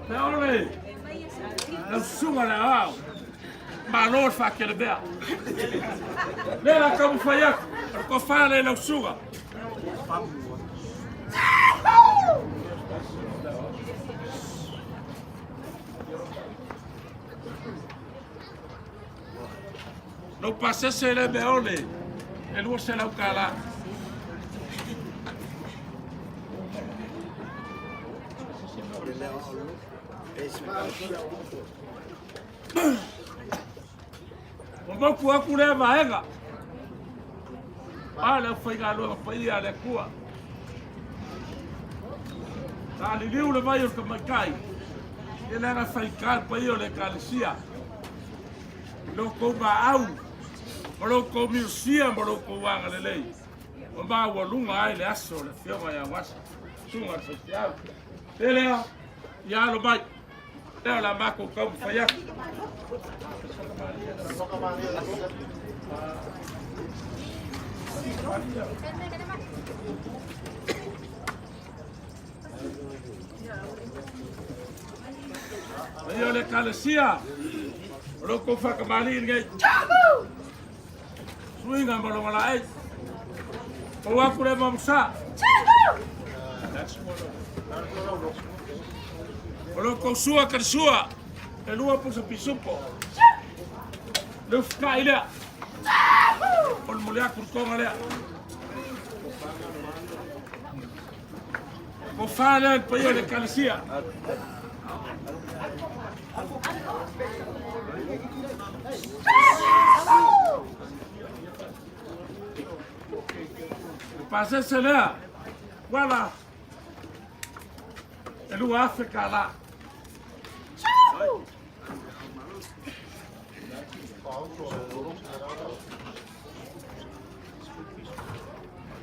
Te ole, lau susuga le ao, malo le faakele mea. Lea la taumafai atu, o le tofa lea i lau susuga. Lou pasese le mea ole, e 200 tala. Ua moku aku lea vaega. A le aufaigaluega paia a le Atua. Sa liliu le vai o le tamaitai, e le aga faigata le paia o le Ekalesia. I lo outou maau, ma lo outou miosia ma lo outou agalelei, ua maualuga ai le aso o le Afioga ia Uasa, Susuga i le Faifeau. Pe lea, ia alo mai. Lea o le a matou taumafai atu. Paia o le Ekalesia, o lo outou faakamalii lenei. Suiga ma longa laei. Pau aku le mamusa. O lo kou sua ka sua. E lua pusa pisupo. Le ufukai lea. O le mole aku le tonga lea. Ko wha lea le paia o le Ekalesia. Le pasese lea, wala, e 2000 kālā.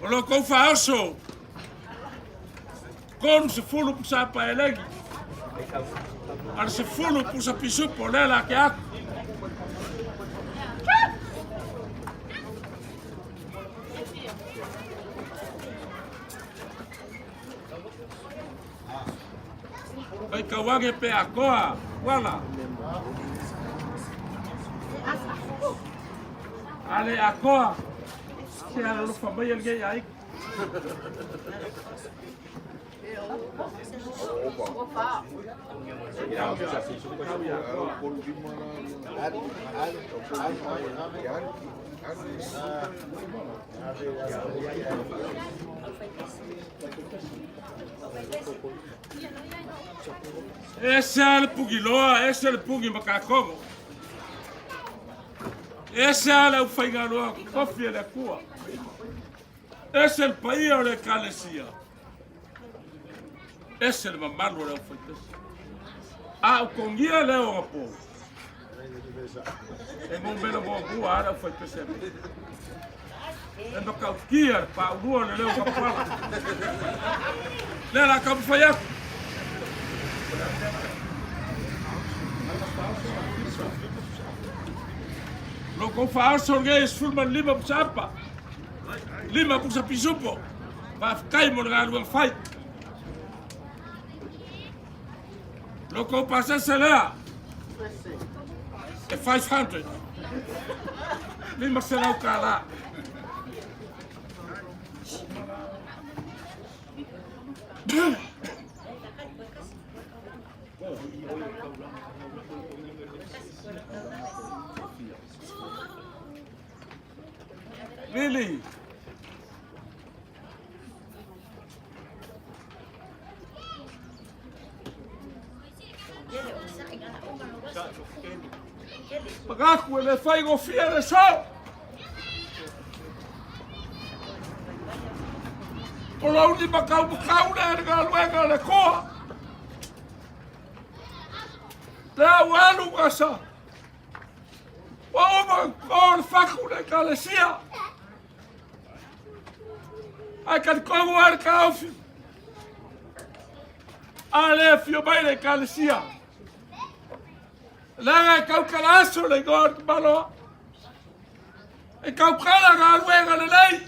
O lo kou faaoso, 30 pusa paelegi, a le 10 pusa pisupo, lea la ke aku. Mai kauage pe akoa, wala. Ale akoa, se alolofa mai lenei aiga. Ese lava le pugiloa, ese le pugi makakogo. Ese lava le aufaigaluega totofi a le Atua. Ese le paia o le Ekalesia. Ese le mamalu o le aufaitasi. A o togia lea o gapo. E numera muamua lava le aufaipese a E matautia le paulua o le leo kapala. Lea la taumafai atu. Lo kou faaoso lenei e 15 pusa apa, 5 pusa pisupo. Faafetai mo le galuega fai. Lo kou pasese lea e 500. 500 kālā. Lili. Pagaku e le faigofie le so. O lou limakaumakau lea i le galuega a le Atua. Lea ua alu asa. Ua uma o le fatu le ekalesia. Ae talitonu lava le taofi. A le afio mai le ekalesia. Leaga e tautala aso le igoa o le tamaloa. E tautala galuega lelei.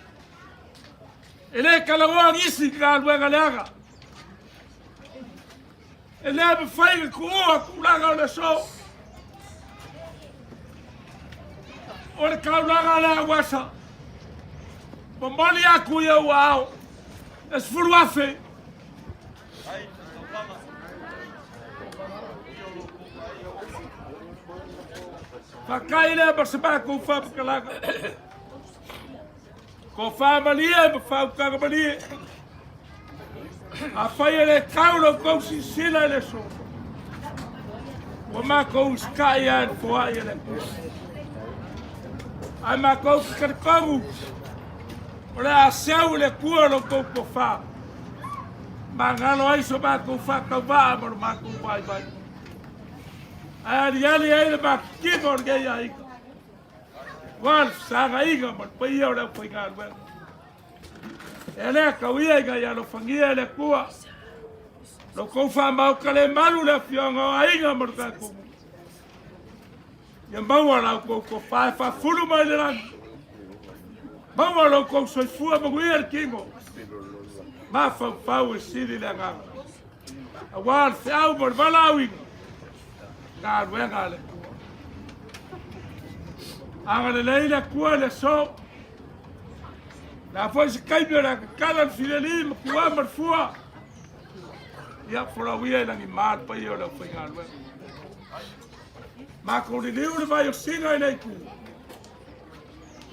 E le talanoa nisi i galuega leaga. E le mafai ona tuua tulaga o le aso. O le taulaga lea ua asa. Momoli atu i ou aao. E 10,000. Fakai lea ma se matou faamatalaga. Tofa malie ma faautaga malie. Afai e le tau lo tou silasila i le aso, ua matou usitai lava i le foai a le Atua. Ae matou te talitonu o le a seu i le Atua lo tou tofa, magalo ai so matou faatauvaa ma lo matou vaivai. Ae aliali ai le matatino o lenei aiga. Aua le fesagaiga ma le paia o le aufaigaluega. E lea tau ia ina ia alofagia e le Atua lo tou faamaota le malu le afioaga o aiga ma le tatou nuu. Ia maua la outou tofa e faafulu mai le lagi. Maua lo outou soifua manuia le tino. Mafaufau e sili le agaga. Aua le feau ma le valaauina, galuega a le Atua. Agalelei le Atua i le aso. Le a foi se taimi o le a tatala le fileli ma tua ma le fua. Ia folau ia i lagima le paia o le aufaigaluega. Matou liliu le vai o Sina i le itu.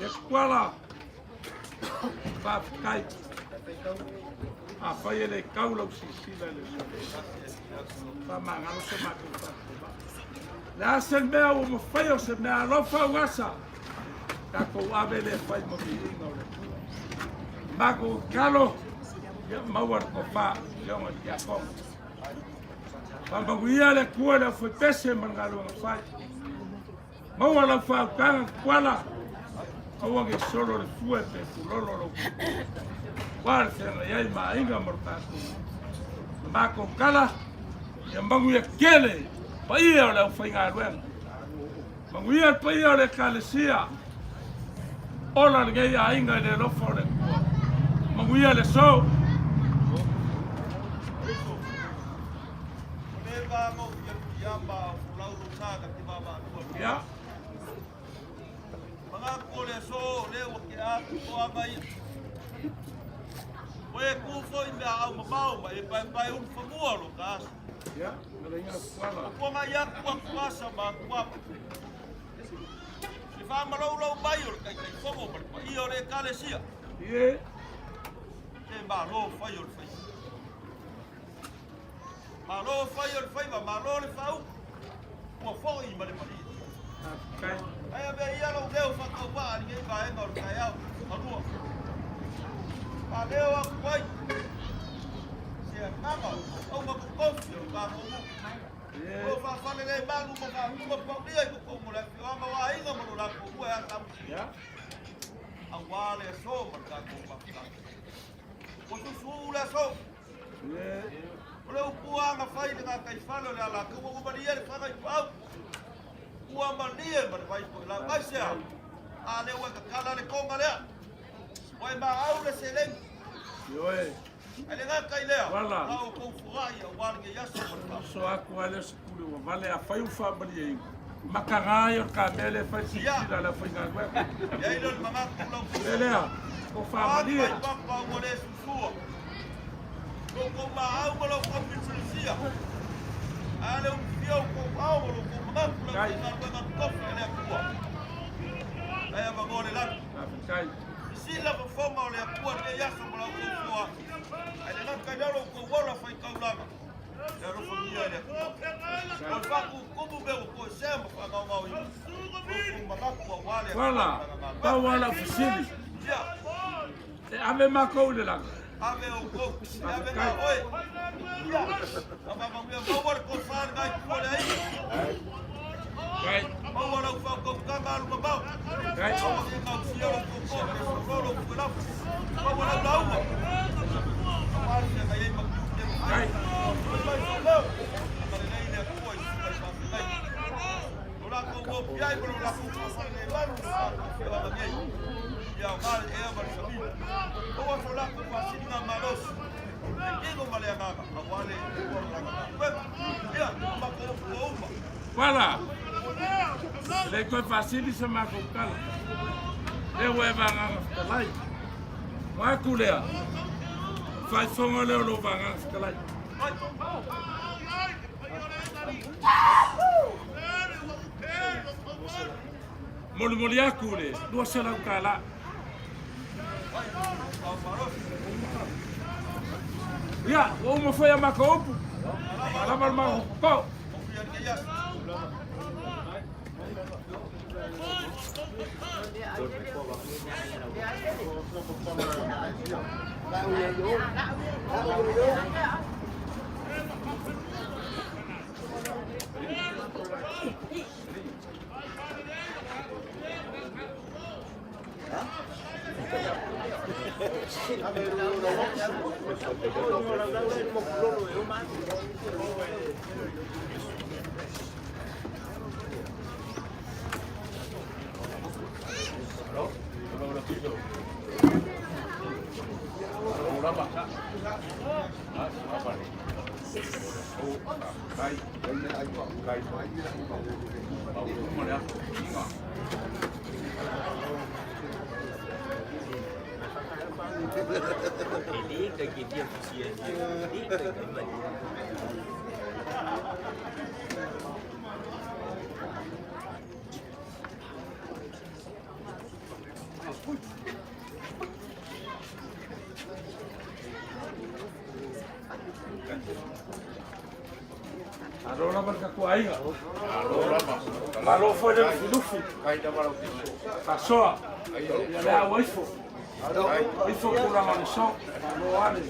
Ia Tuala, faafetai. Afai e le tau lau silasila i le aso, faamagalo se matou faatauva. Le a se mea ua mafai o se mea alofa ua asa, tatou ave lea fai ma viiga o le Atua. Matou tatalo, ia maua le tofa, Afioga i le Tiakono. Faamanuia le Atua i le aufaipese ma le galuega fai. Maua lau faautaga Tuala, aua ne i solo le fue pe pulolo lou Ua le feagai ai ma aiga ma lo tatou Le matou tala, ia manuia tele paia o le aufaigaluega. Manuia le paia o le Ekalesia. Ola lenei aiga i le alofa o le Atua. Manuia le aso. Ia. Manatu o le aso o lea ua tea atu toaga ia. Ua e ku foi mea au mamao ma e paepae ulu fanua o lo ta aso. Ia, na inga kuala. O kuanga ia ku aku asa ma aku apa. Le whaamaloulou mai o le Taitaifono ma le paia o le Ekalesia. Ie. Se malo fai o le faiva. Malo fai o le faiva, malo le faaupu. Ua foi ma le malie. Faafetai. Ae avea ia lou leo faatauvaa i lenei vaega o le taeao. Kalua. Faaleo atu ai se agaga o auga totofi o le tatou nuu. O lo o faafalelemalu ma faatuma paulia i totonu o le afioaga o aiga ma lo latou nuu e atamusia. Aua le aso ma le tatou mafutaga. Ua susu'u le aso. O le upu lava na fai i le gataifale o le alataua, ua malie le faga i paau. Ua malie ma le vai foi lau. Aisea? A lea ua e tatala le toga lea. Ua e maau le seleni. Ioe. Ae le gata i lea, Wala. la outou foai aua lenei aso ma le faamoemoe. So atu lava lea o se pule ua vale, afai ua faamalieina, mataga ai o le kamea lea e fai silasila a le aufaigaluega. I ai lea o le manatu lau Le lea, o faamalie. Atu ai papa ua le susua. Lo kou maau ma lo kou filifilisia. A le ulufia o kou ao ma lo kou manatu le aufaigaluega totofi a le Atua. Ai avanoa le lagi. Faafetai. Sisila fofoga o le Atua i lenei aso ma la outou foai. Ae le gata i lea o lo outou ola faitaulaga, e alofagia e le Atua. O le faatutumu mea ua toesea ma faagaogaoina, lo outou manatu aua le Atua Wala, ma lana galuega. pau lava lau fesili. Ia. E ave matou i le lagi. Ave outou, e ave na oe. Ia, faamaumauia maua le tofa i lena itu o le aiga. Maua lau faautautaga alu mamao. Aua ne i gausia lou toto pe solo lou fuelafo. Maua lau lauga. Aua le feagai ai ma tiute ma faiva. Fai mai sou leo. Agalelei le Atua i susuga i faafetai. Lo latou ofi ai ma lo latou faafalelemalu i lo tatou afioaga nei. Ia aoga le ea ma le sami. Maua so latou faasiligamalosi i le tino ma le agaga aua le Atua ma lana galuega. Ia, o matou upu ua uma. Pala, e le toe faasili sa matou tala. Lea ua e vagaga fetalai. Ona atu lea, faafofoga lea o lou vagaga fetalai. Molimoli atu le $200. Ia, ua uma foi a matou upu. Lava le matou pau. Malo lava le tatou aiga. Malo lava. Malo foi le lufilufi. Faasoa. Ia le au aifo. Aifo tulaga o le so. Malo ale.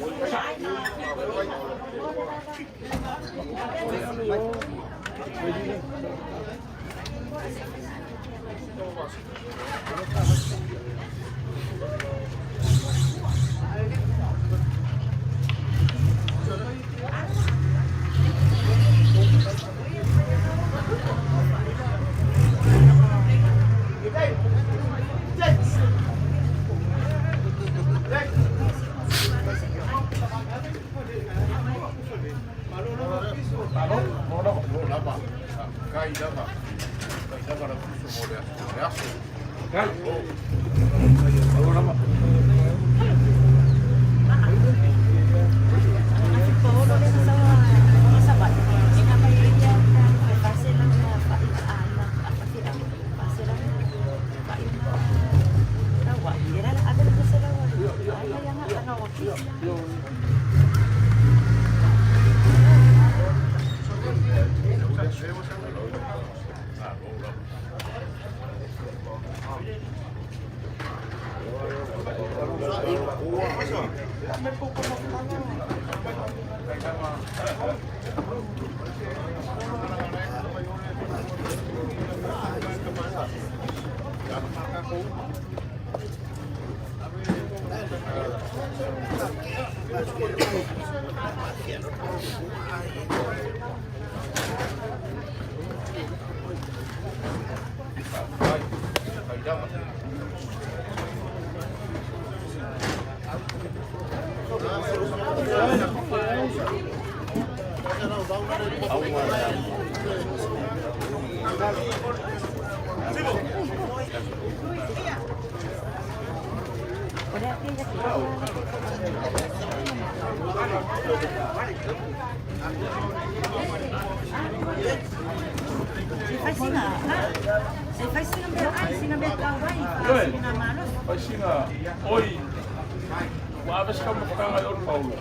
Fai sina oi ua ave se taumafataga i o le Paulo.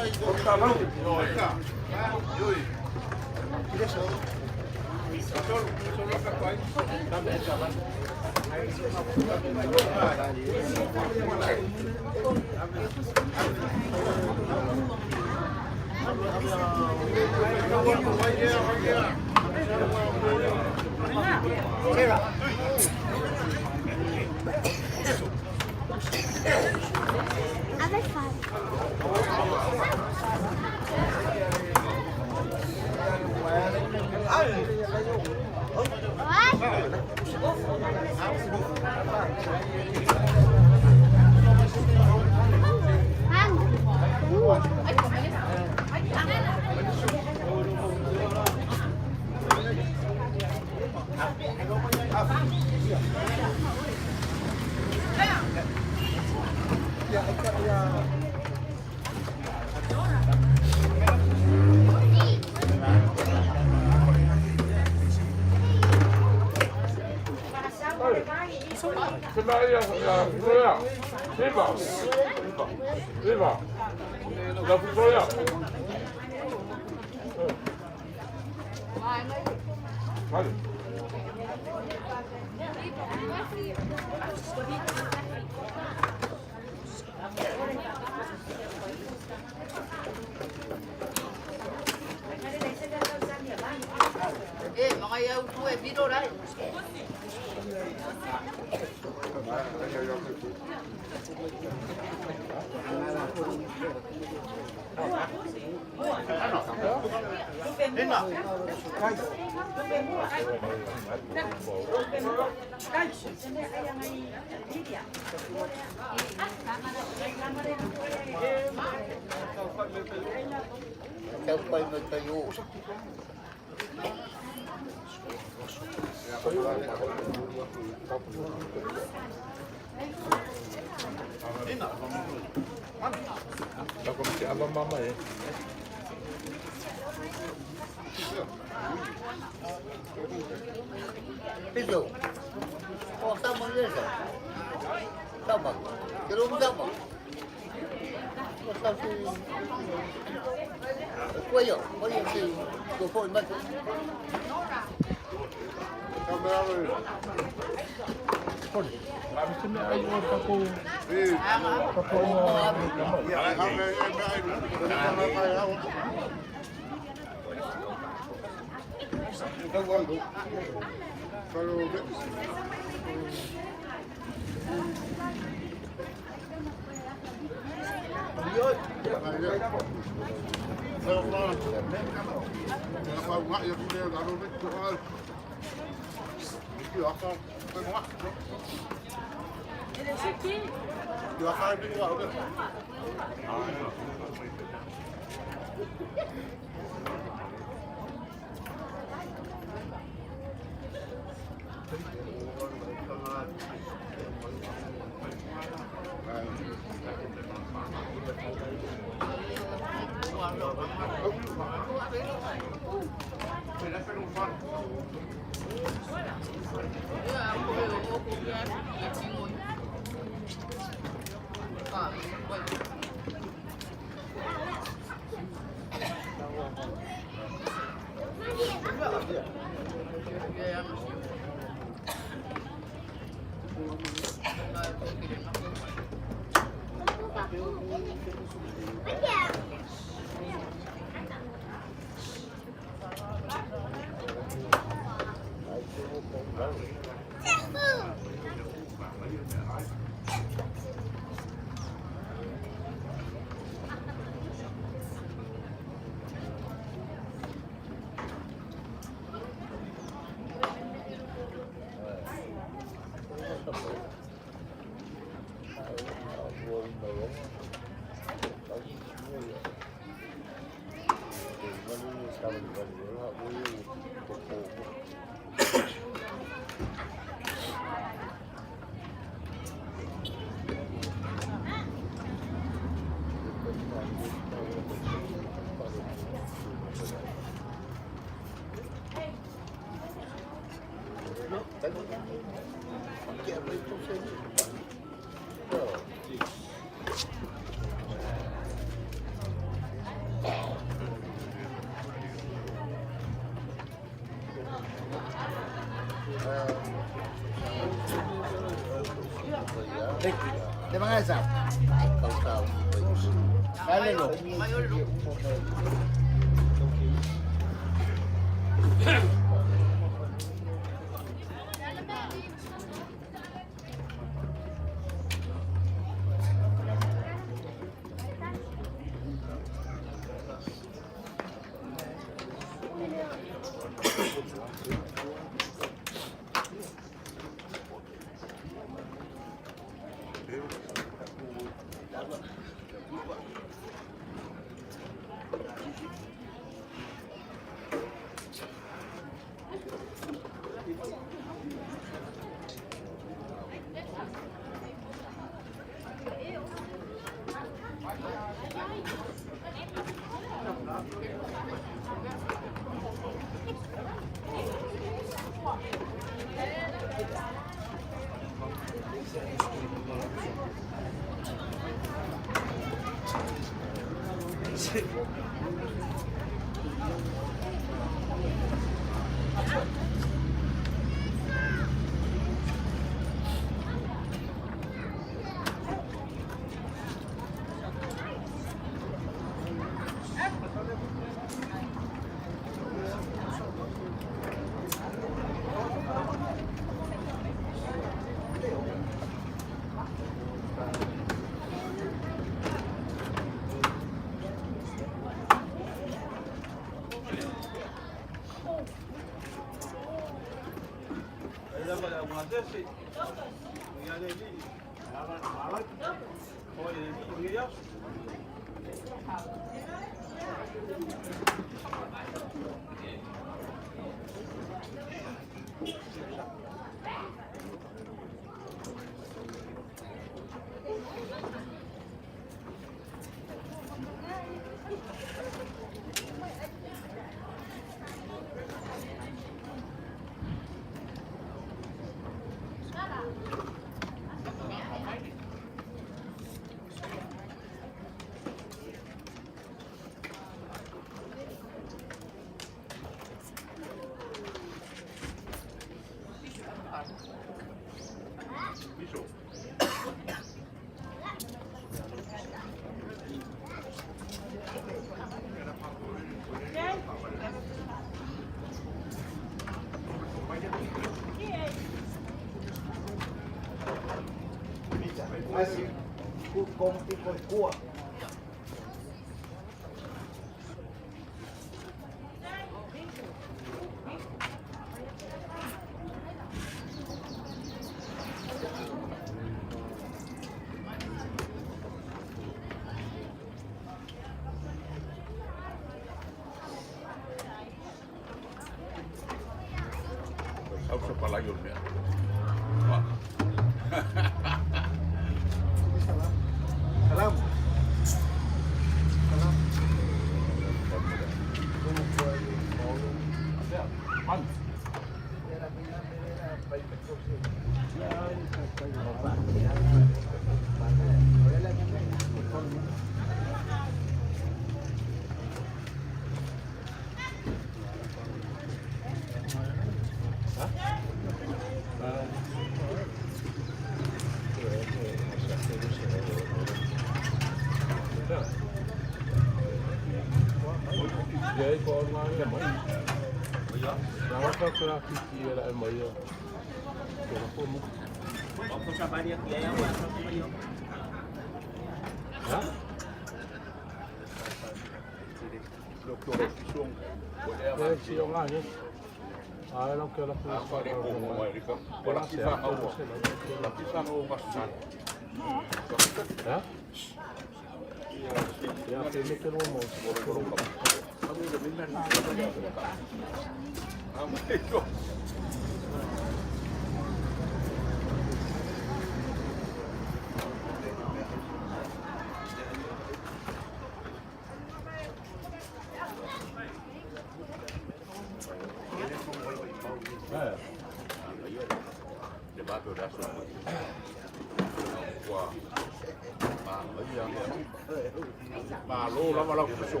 Malo lava lau fiso.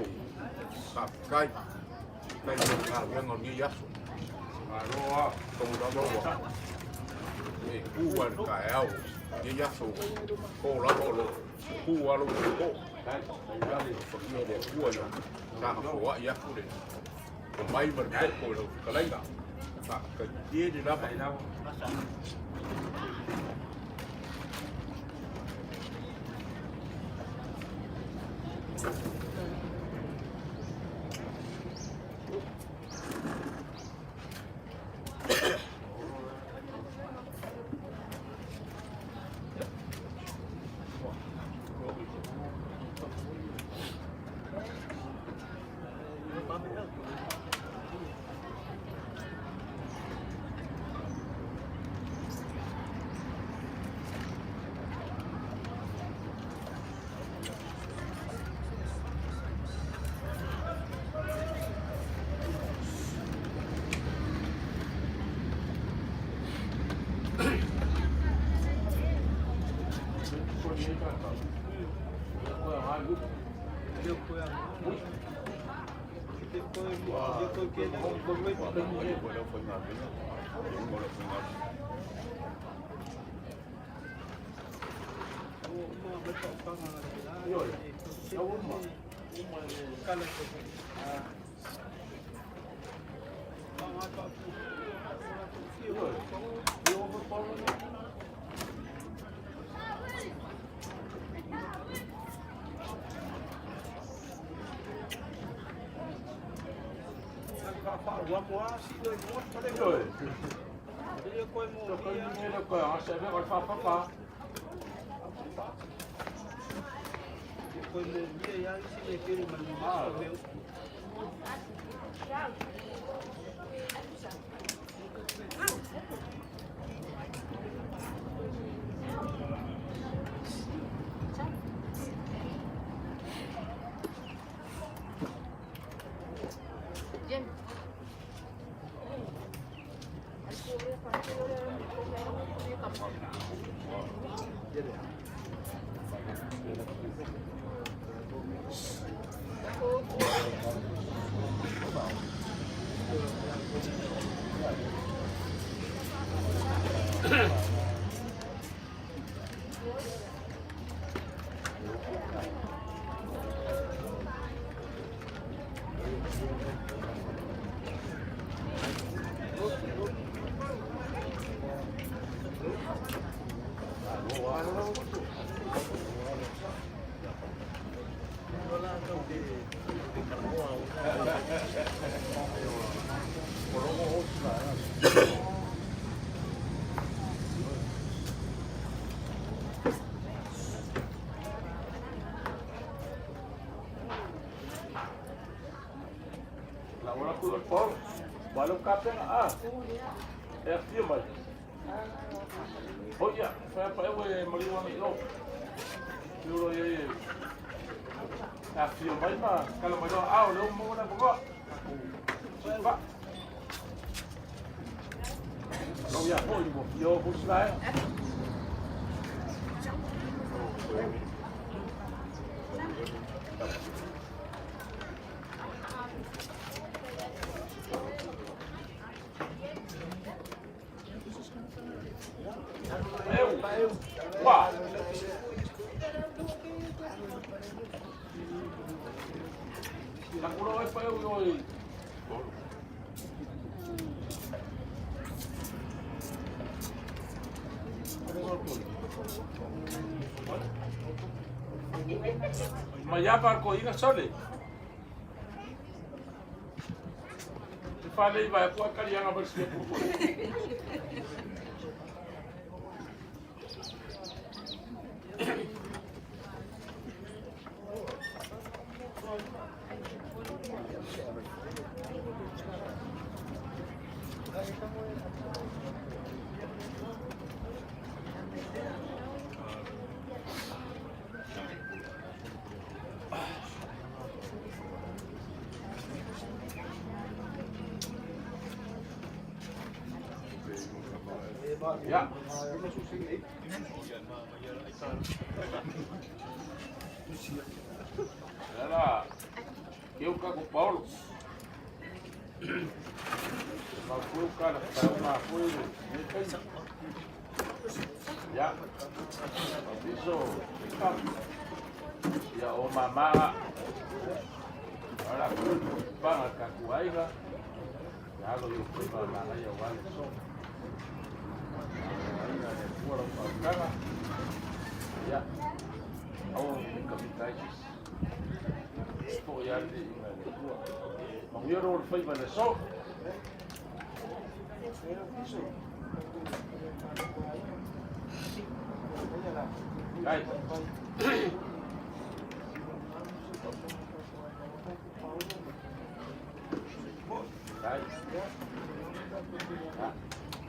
Faafetai. Faafetai mo le galuega o lenei aso. Malo lava. Tonu lava ua. E ku lava i le taeao lenei aso po lava o lo o ku lava lou po. Ia, alofagia e le Atua ia saga foai atu le tomai ma le poto i lau fetalaiga. Faafetai tele lava. E afio mai. Oi ia, whaia pa ewe e mariu ana i o. Piuro ia e afio mai ma kala mai loa ao leo mo na bogoa. Fa. Lau ia hoi mo fio husla e. Eu. Ua. Nakulo e pa eu oi. Mai apa ko inga sole. Te whale i vai kua kari anga bari sia puru. Ya. Era eu cago Paulo. Mas foi o cara, saiu uma foi, nem tem. Ia, Aviso, ia o mama, ala panga kakuaiga, ia alo i o mama ia wale so. Aiga e tua lau pautaga, ia, au mika mika isis. Po ia le inga le tua. Manguia ro le faiva le so. Dai.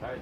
Dai. Dai.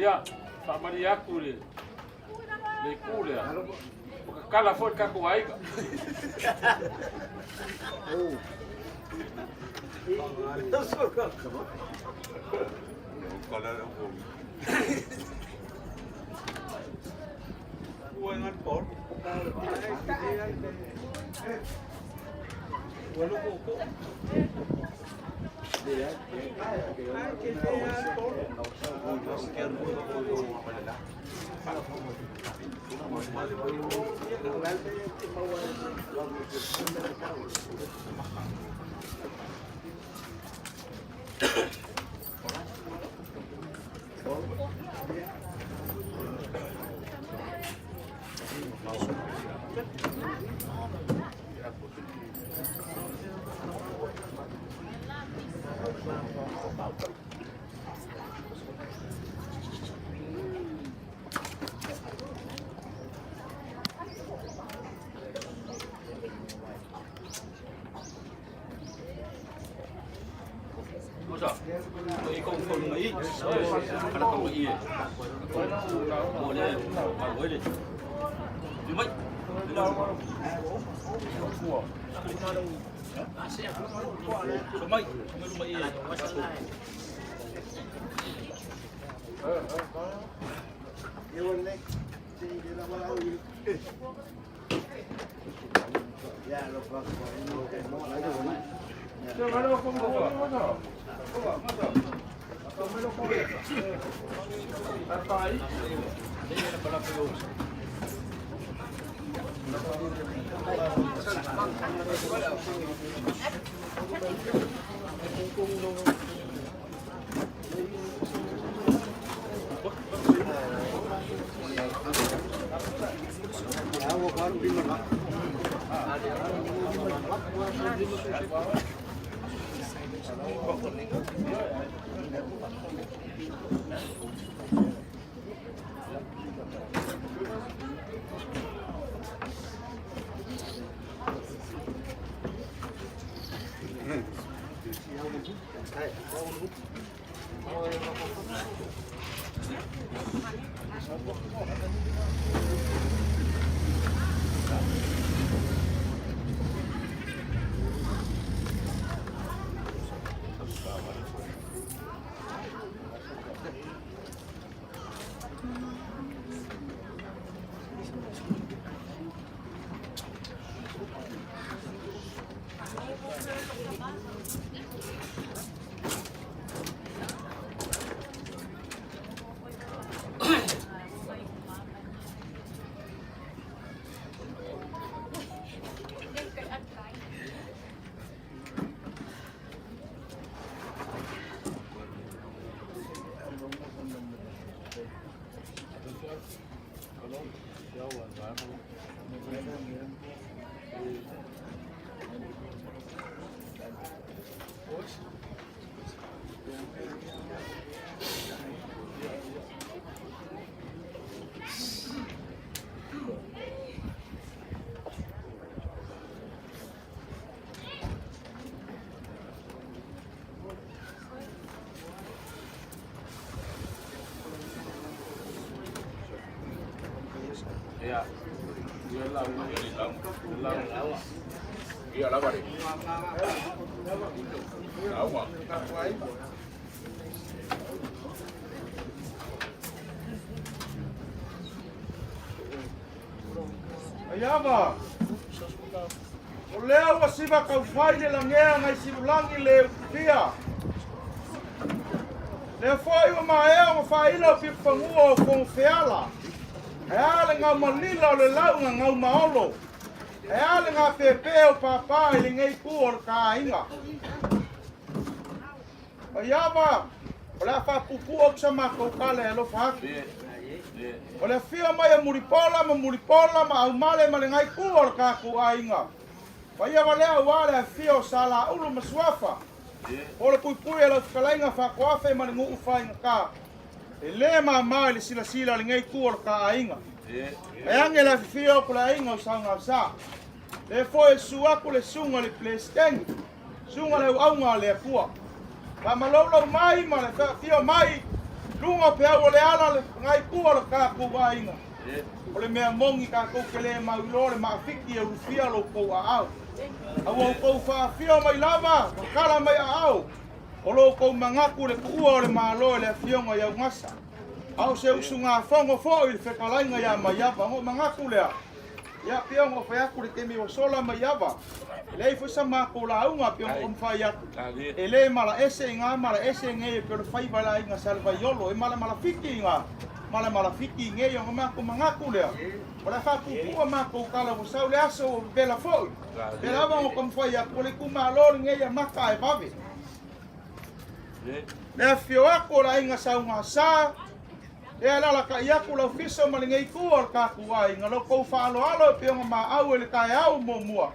Ia, faamalie atu le itu lea, ua kakala foi le tatou aiga. Ia lava le. Lauga. Aiava, o lea ua siva kaufai le lagea ngai siulagi le utufia. Lea foi ua maea ma faaila o piupafagua o Fogofeala. E a le gaumalila o le lauga gaumaolo. E a le gapēpē o pāpā i lenei itu o le taaiga. Aiava, o le a faapuupuu atu sa matou tala e alofa atu. O le afio mai o Mulipola ma Mulipola ma Aumale ma lenei itu o le tatou aiga. Paia valea aua le afio o Salaulu ma Suafa. O le puipui e lau fetalaiga Faatoafe ma le nuu faigata. E le māmā i le silasila i lenei itu o le ta aiga. E age le afifio o le aiga o Saugasa. Le foi e susu atu le susuga i le Peresetene, susuga i le auauna a le Atua. Faamaloulau mai ma le faafio mai luga o peau o le ala le itu o le tatou aiga. O le mea moni tatou te le mauiloa le maafiki e ulufia lo tou aao. A ua outou faafio mai lava, tatala mai aao, o lo outou manatu le tuua o le Malo e le afioga i Augasa. A o se usugafono foi i le fetalaiga ia Maiava. Ona ou manatu lea, ia pei ona ou fai atu i le taimi ua sola Maiava, e leai foi sa matou lauga pei ona ou fai atu, e le malaese i gā malaese nei e pei o le faiva i le aiga Salevaiolo, e malamalafiti i gā, malamalafiti i nei ona matou manatu lea, o le a faapuupuu a matou tala ua sau le aso ua vevela foi. Pea lava ona taumafai atu, o le itumalo lenei e amata ae vave. Le afifio atu o le aiga Saugasa, lea e alalatai atu le ofisa ma lenei itu o le tatou aiga, lo outou faaaloalo e pei ona maau e le taeao muamua.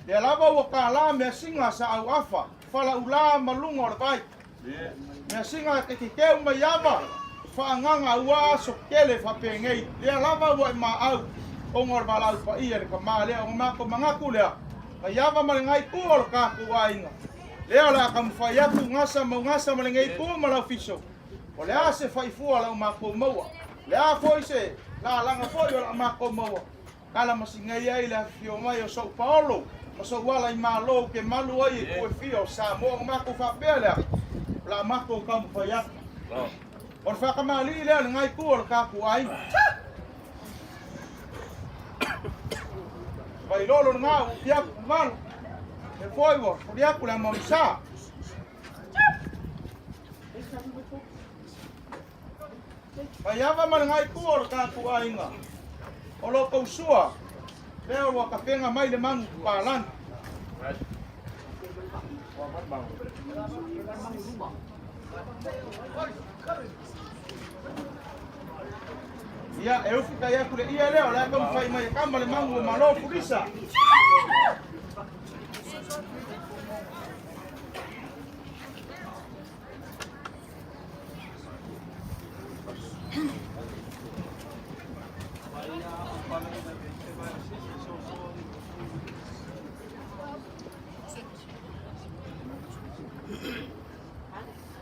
Lea lava ua tala measina sa auafa, falaula ma luga o le vai. Measina e tekekeu mai ava, faagaga aua aso tele faapenei. Lea lava ua e maau ona o le valaau paia i le tama lea, ona matou manatu lea, mai ava ma lenei itu o le tatou aiga. Lea o le a taumafai atu gasa mau gasa ma lenei itu ma lau fiso. O le a se faifua o le a matou maua. O le a foi se lalaga foi o le a matou maua. Kala masigei ai le afifio mai o sou paolo ma sou ala i Malo ou te malu ai i itu e fia o Samoa. Ona matou faapea lea, o le a matou taumafai atu. O le faatamalii lea o lena itu o le tatou aiga. Vailolo lena ua ufi atu Puluvalo, lea foi ua fuli atu le Amaolisa. Maiava ma lena itu o le tatou aiga, o lo outou sua lea ua tafega mai le manu papalagi. Ia, e ufi tai atu le ia lea, o le a taumafai mai e kama le manu o Malo Fulisa.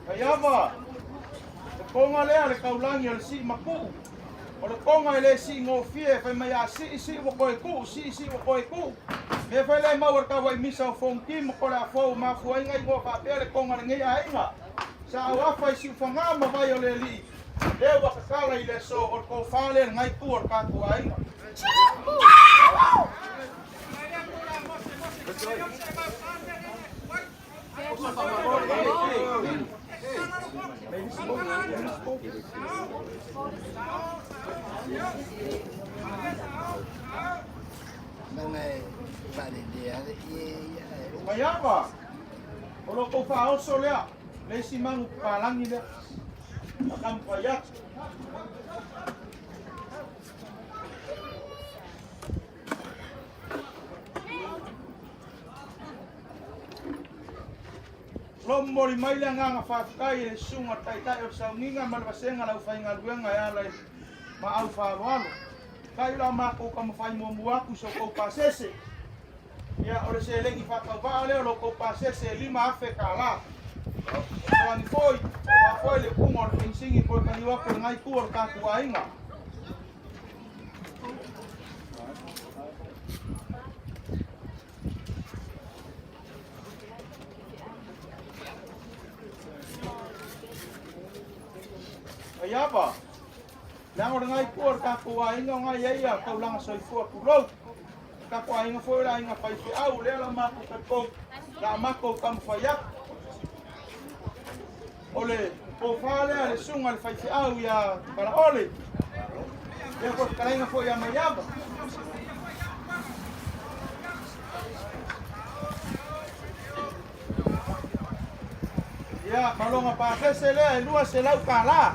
Maiava, le koga lea le taulagi o le sii mapuu. O le koga e le sii gofie, fai mai a sii sii ua toe tuu, sii sii ua toe tuu. Mea foi lea e maua i le tauaimisa o Fonoti ma Toleafou, mafua ai na igoa faapea le koga lenei aiga. Sa auafa i Siufaga ma vai o le alii, lea ua tatala i le aso o le tofa lea lenai itu o le tatou aiga. Maiava, o lo tou faaoso lea, le isi manu papalagi lea, faataumafai atu. O lo o momoli mai le agaga faafetai i le Susuga o le Taitai o le Sauniga ma le Vasega o le Aufaigaluega e ala i maau faaaloalo. Kai o le a matou taumafai muamua atu i so outou pasese. Ia, o le seleni faatauvaa lea o lo outou pasese e $5,000. O Kalani foi, aua foi le upuga o le penisini po o le taliu atu o lena itu o le tatou aiga. Aiava, leaga o lena itu o le tatou aiga o na i ai a taulaga soifua tulou. Tatou aiga foi o le aiga faifeau, lea la matou tatou la matou taumafai atu. O le tofa lea le susuga le faifeau ia Palaole. Lea foi fetalaiga foi ia Maiava. Ia, maloga pasese lea e $200.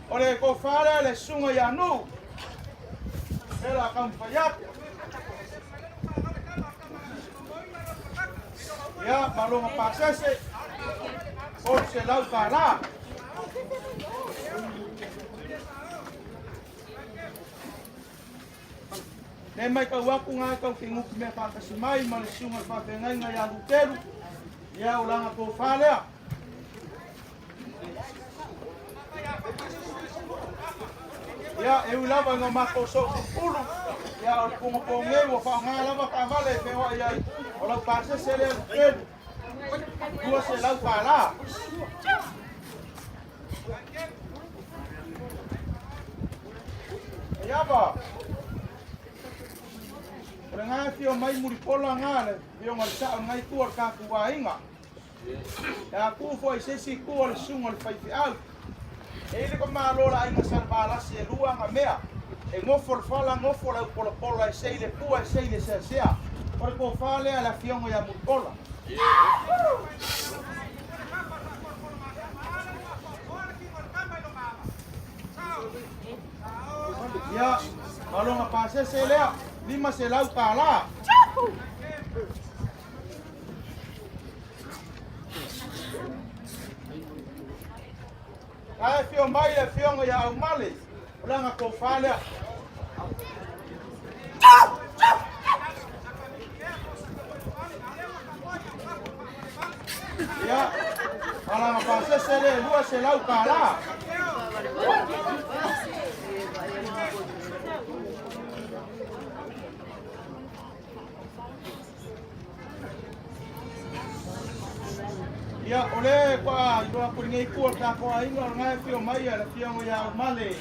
O le tofa lea le susuga ia Nuu. Lea la taumafai atu. Ia, maloga pasese, $300. Nei mai tau atu ngā tau te ngupi mea whakasi mai ma le susuga le whawhengainga ia Luteru. Ia o langa tō lea. Ia, e ui lava i ngā mātou sou ulu, ia o le pogapogei ua faaaoga lava taavale e feoai ai, o lau pasese lea Luteru, $200. Aiava, o le ngā fio mai mulipola ngā le fioga le sao ngai tua le tatou aiga. E a ku foi se isi itu o le susuga o le faifeau. E i le malo le aiga Salevalasi e lua aga mea. E nofo le fala, nofo le aupolapola, e sei le pua, e sei le seasea. O le tofa lea le afioga ia Mulipola. Ia, maloga pasese lea, $500. Ae afio mai le afioga ia Aumale, o lana tofa lea. Ia, Malaga pasese le 200 tala. Ia, o le kwa iloa ku lenei ku o le tatou aiga o lena e afio mai le afioga ia Aumale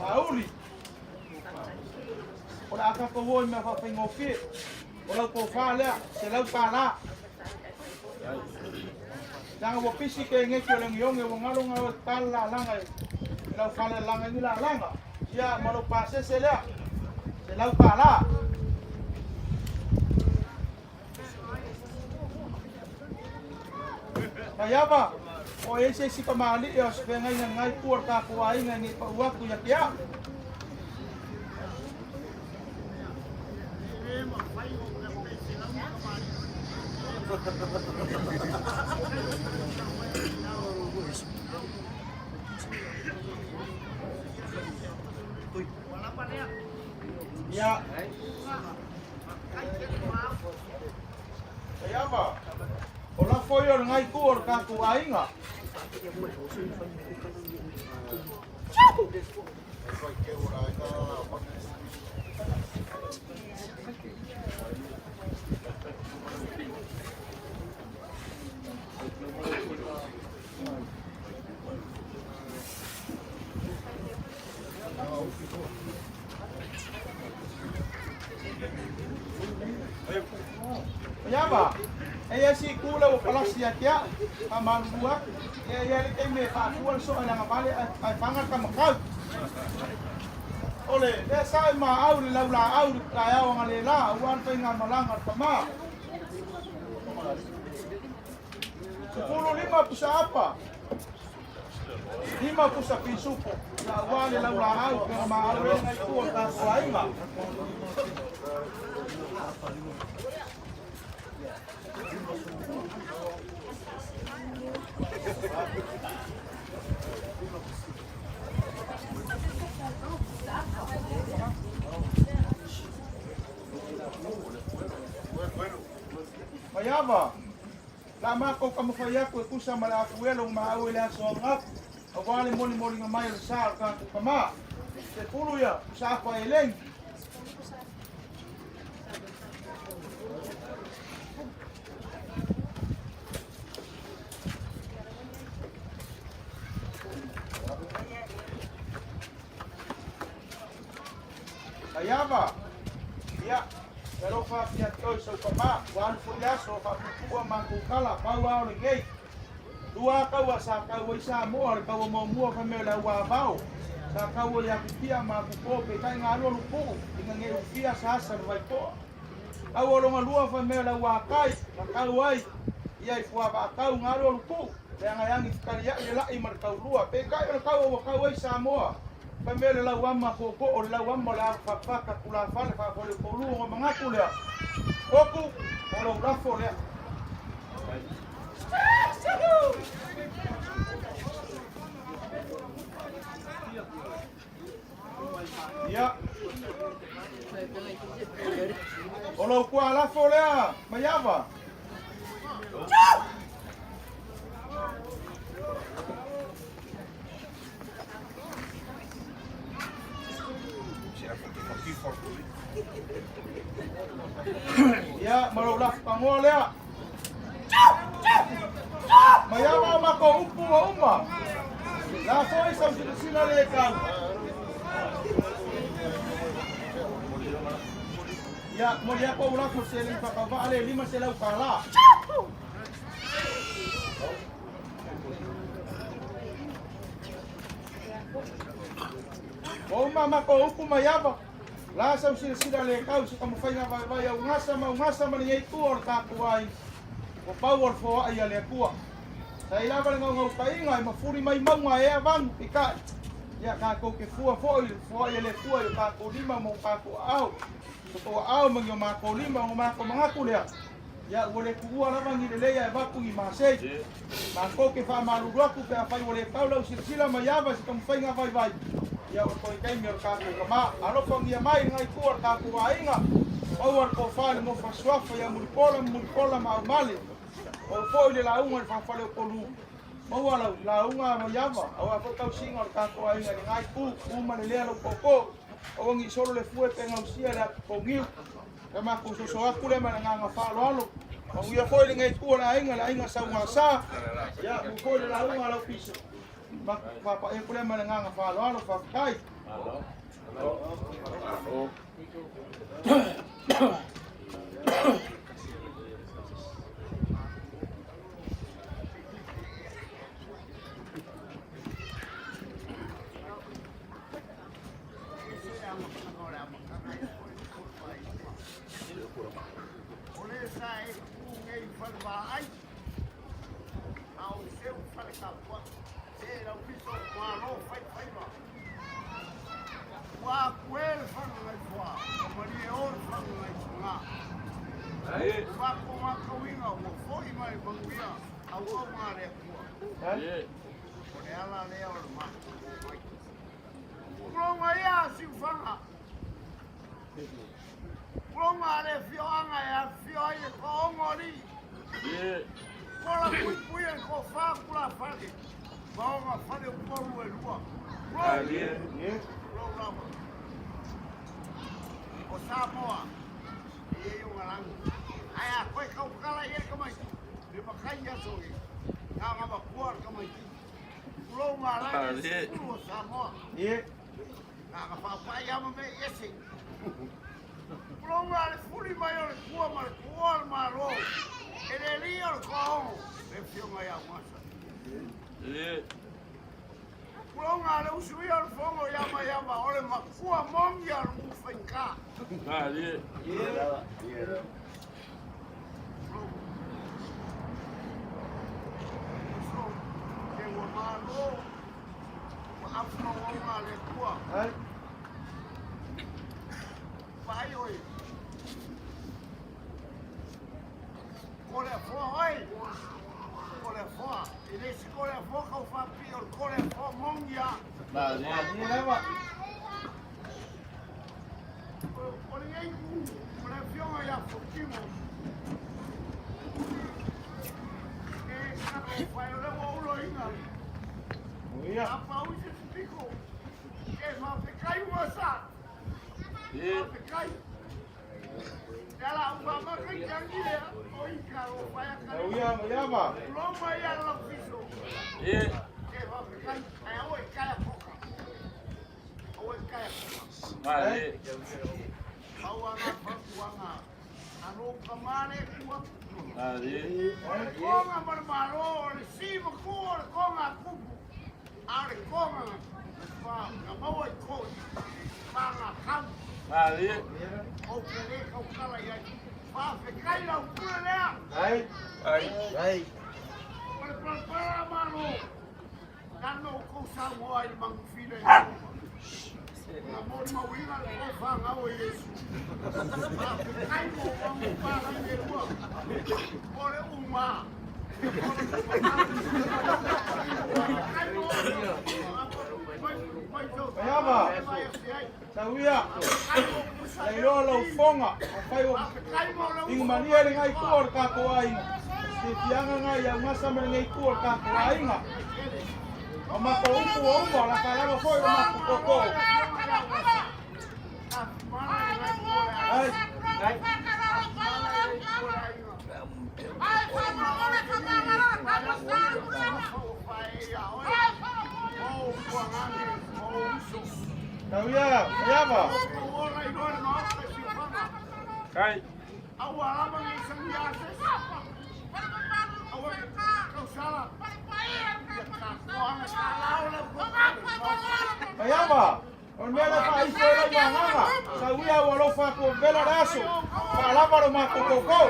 Auli. O le a tatou o i mea faafaigofie. O lau tofa lea, $100. Leaga ua pisi ke ngeki o le ngionge ua galo galo e tala lalaga e lau fale lalaga ni lalaga. Ia, ma lou pasese lea, $100. Maiava, o e se isi kamali'i o se feagaiga ngai pua le tatou aiga nei pau atu ia te au. Ia. Maiava, o lafo ia o le ngai ku o le tatou aiga. Maiava, e ia si ku le ua palasi ia te au, faamalulu atu. E ia le taimi e faafua le soa i laga vale ae faga le tamakau. O le lea sa e maau le laulaau le taeao agalelā aua le faigamalaga a le tama. 15 pusa apa, 5 pusa pisupo, ia aua le laulaau pe maau e ngai tua tatou aiga. Maiava, la makou taumafai atu e tusa ma le afuelo ua maau i le aso ananafi, aua le molimoliga mai o le sa o le tatou tama. 10 ia pusa apa eleni. Maiava, ia, e alofa atu ia te oe sau tama, ua alu foi le aso o faapupua matou tala, pau lava o lenei. Lua taua sa tau ai Samoa, le taua muamua fai mai o le auavao, sa tau ai Akutia ma Akupo, peitai na alu alu puu, ina ne i ufia asa ma Vaitoa. Taua lona lua fai mai o le auakai, na tau ai ia i Fuavaatau na alu alu puu, leaga e agi fetaliai le lai ma le taulua. Peitai o le taua ua tau ai Samoa, fai mai o le lauama tootoo, le lauama o le avafatafata, tulafale faafualeupaulu, ona manatu lea, Oku, o lou lafo lea. Ia. O lou kualafo lea, Maiava. Ia, ma lou lafo pagoa lea. Maiava o matou upu ua uma. La foi sau silasila le tau. Ia, moli atu au lafo seleni faatauvaa le $500. Ua uma matou upu Maiava. La sau silasila le tau i se taumafaiga vaivai au gasa ma au gasa ma lenei itu o le tatou aiga. Ua pau o le foai a le Atua. Sa i lava le naunautaiga e mafuli mai mauga e avanu peitai. Ia tatou te fua foi i le foai a le Atua i o tatou lima ma o tatou aao. I o tou aao ma ni o matou lima ona matou manatu lea. Ia ua le tuua lava ni lelei ae avatu ni masei. Matou te faamalulu atu pe afai ua le tau lau silasila mai ava i se taumafaiga vaivai. Ia o le toe taimi o le tatou tama. Alofagia mai lena itu o le tatou aiga. Maua le tofa i le nofo suafa ia Mulipola ma Mulipola ma Aumale. Ou foi le lauga i le faafuale o Tolu. Maua lau lauga maiava, aua foi tausiga o le tatou aiga i lena itu, tu ma le lea lou tootoo, aua ne i solo le fue pe gausia le atotogiu. Ia matou soso atu lea ma le agaga faaaloalo. Manuia foi lenei itu o le aiga, le aiga Saugasa. Ia, maua foi le lauga a lau pisa. Matou faapai atu lea ma le agaga faaaloalo. Faafetai. O le sa e ku nei whalewaa a o seu whale kapua. Se lau piso malo fai faiva. Ua kue le whanga ngai fua, o marie o le whanga ngai funga. Ua ko ngā kauinga, ua foi mai manuia, au au ngā le kua. O le ala lea o le matou mai. Kulonga ia a Siufaga. Kulonga a le afioaga e afifio ai le toaono alii. Kola puipui e toafa tulafale ma ona fale upolu e lua. Kulou. Kulou lava. O Samoa e i ai ona lagi. Ae a toe tautala i ai le tamaiti, e makai aso i na makua le tamaiti. Tulou malai le sukulu o Samoa. Na na faapai ama me ese. Tulou nga le fuli mai o le tua ma le tuoa o le Malo. E le alii o le toaono le afioga ia Ugasa. Tulou nga le usuia o le fono ia Maiava o le makua moni a le Ufaika. O lenei itu, o le afioga ia Fuatino, e fai o lea ua ou loina. A pau i se piko, e faafetai ua sa. Faafetai. Le ala au faamaka i te angi lea, o i ka o fai a kare. Loma ia lau fiso. E faafetai, ai aua i kai a koka. Aua i kai a koka. Pau a ngā fautuaga a lou tama le Atua. O le toga ma le Malo, o le si matua o le toga a Tupu, a o le toga na maua i toi ma ngā kau. Ou te le tautala i ai. Faafetai lau pule lea. O le palapala a Malo. Nana outou saunoa i le magufina i Roma. Na molimauina le toe fanau o Iesu. Faafetai mo manupalagi e lua. O le uma. Faafetai mo Maiava, Tauia, Lailoa lau foga, afai ua ingomalie lenei itu o le tatou aiga, fiafiaga na i augasa ma lenei itu o le tatou aiga. O matou upu ua uma, o le a faalava foi lo matou tootoo. Ai. Tauia, Maiava. Kai. Maiava, o le mea lea faaifo ai lau agaga, sauia ua alofa atu o vela le aso, faalava lo matou tootoo.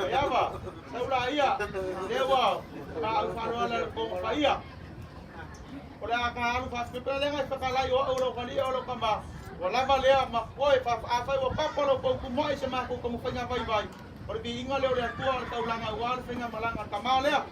Iava, saula ia, lewa, ka au whanoa le kongo whaia. O le a ka alu whaaspepe lenga i whakalai o au lau kalia o lau kama. Ua lava lea ma koe whaafai ua papa lau pau kumai se mako ka mawhainga vai vai. O le viinga leo le atua o le taulanga ua le whainga malanga kama lea.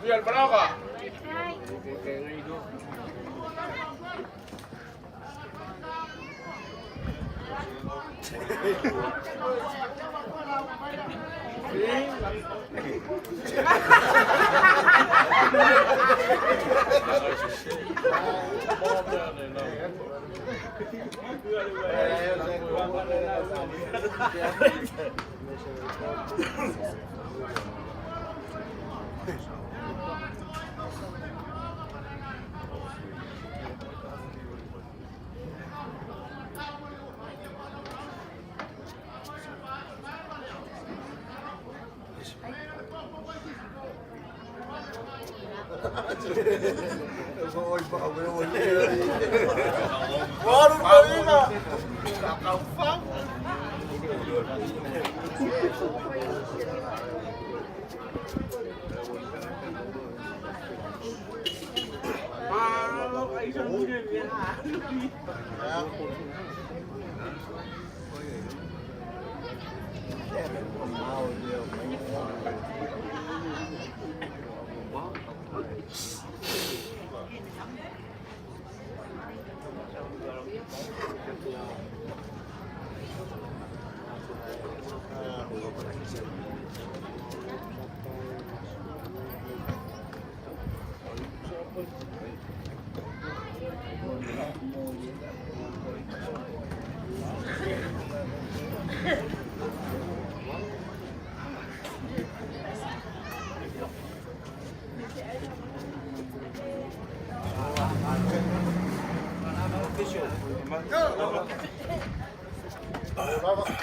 Ia le malaga.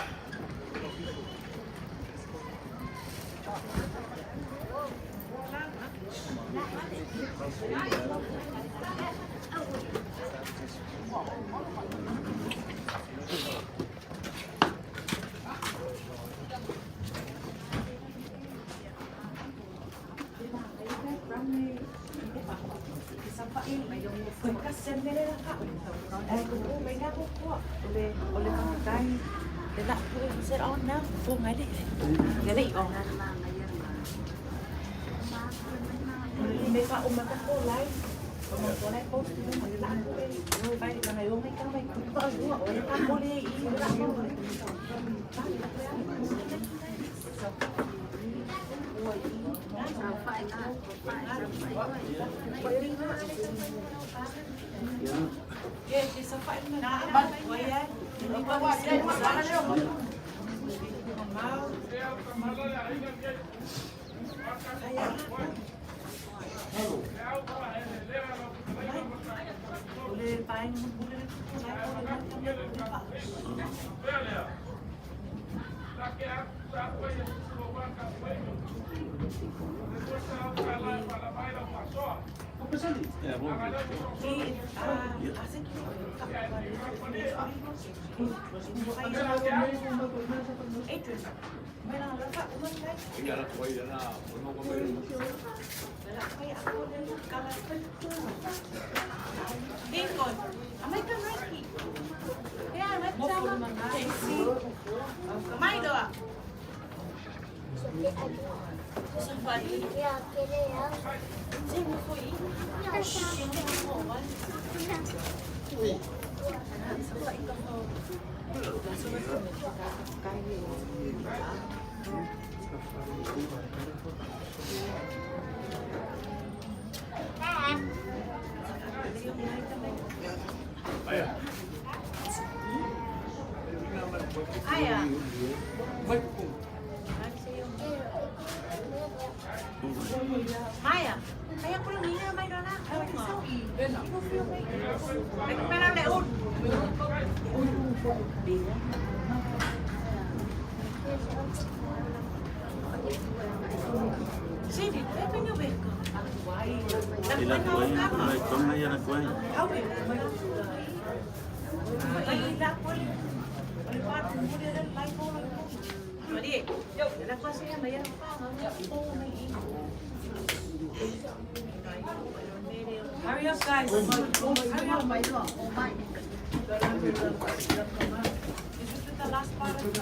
Hurry up, guys. Hurry up. Is this the last part of the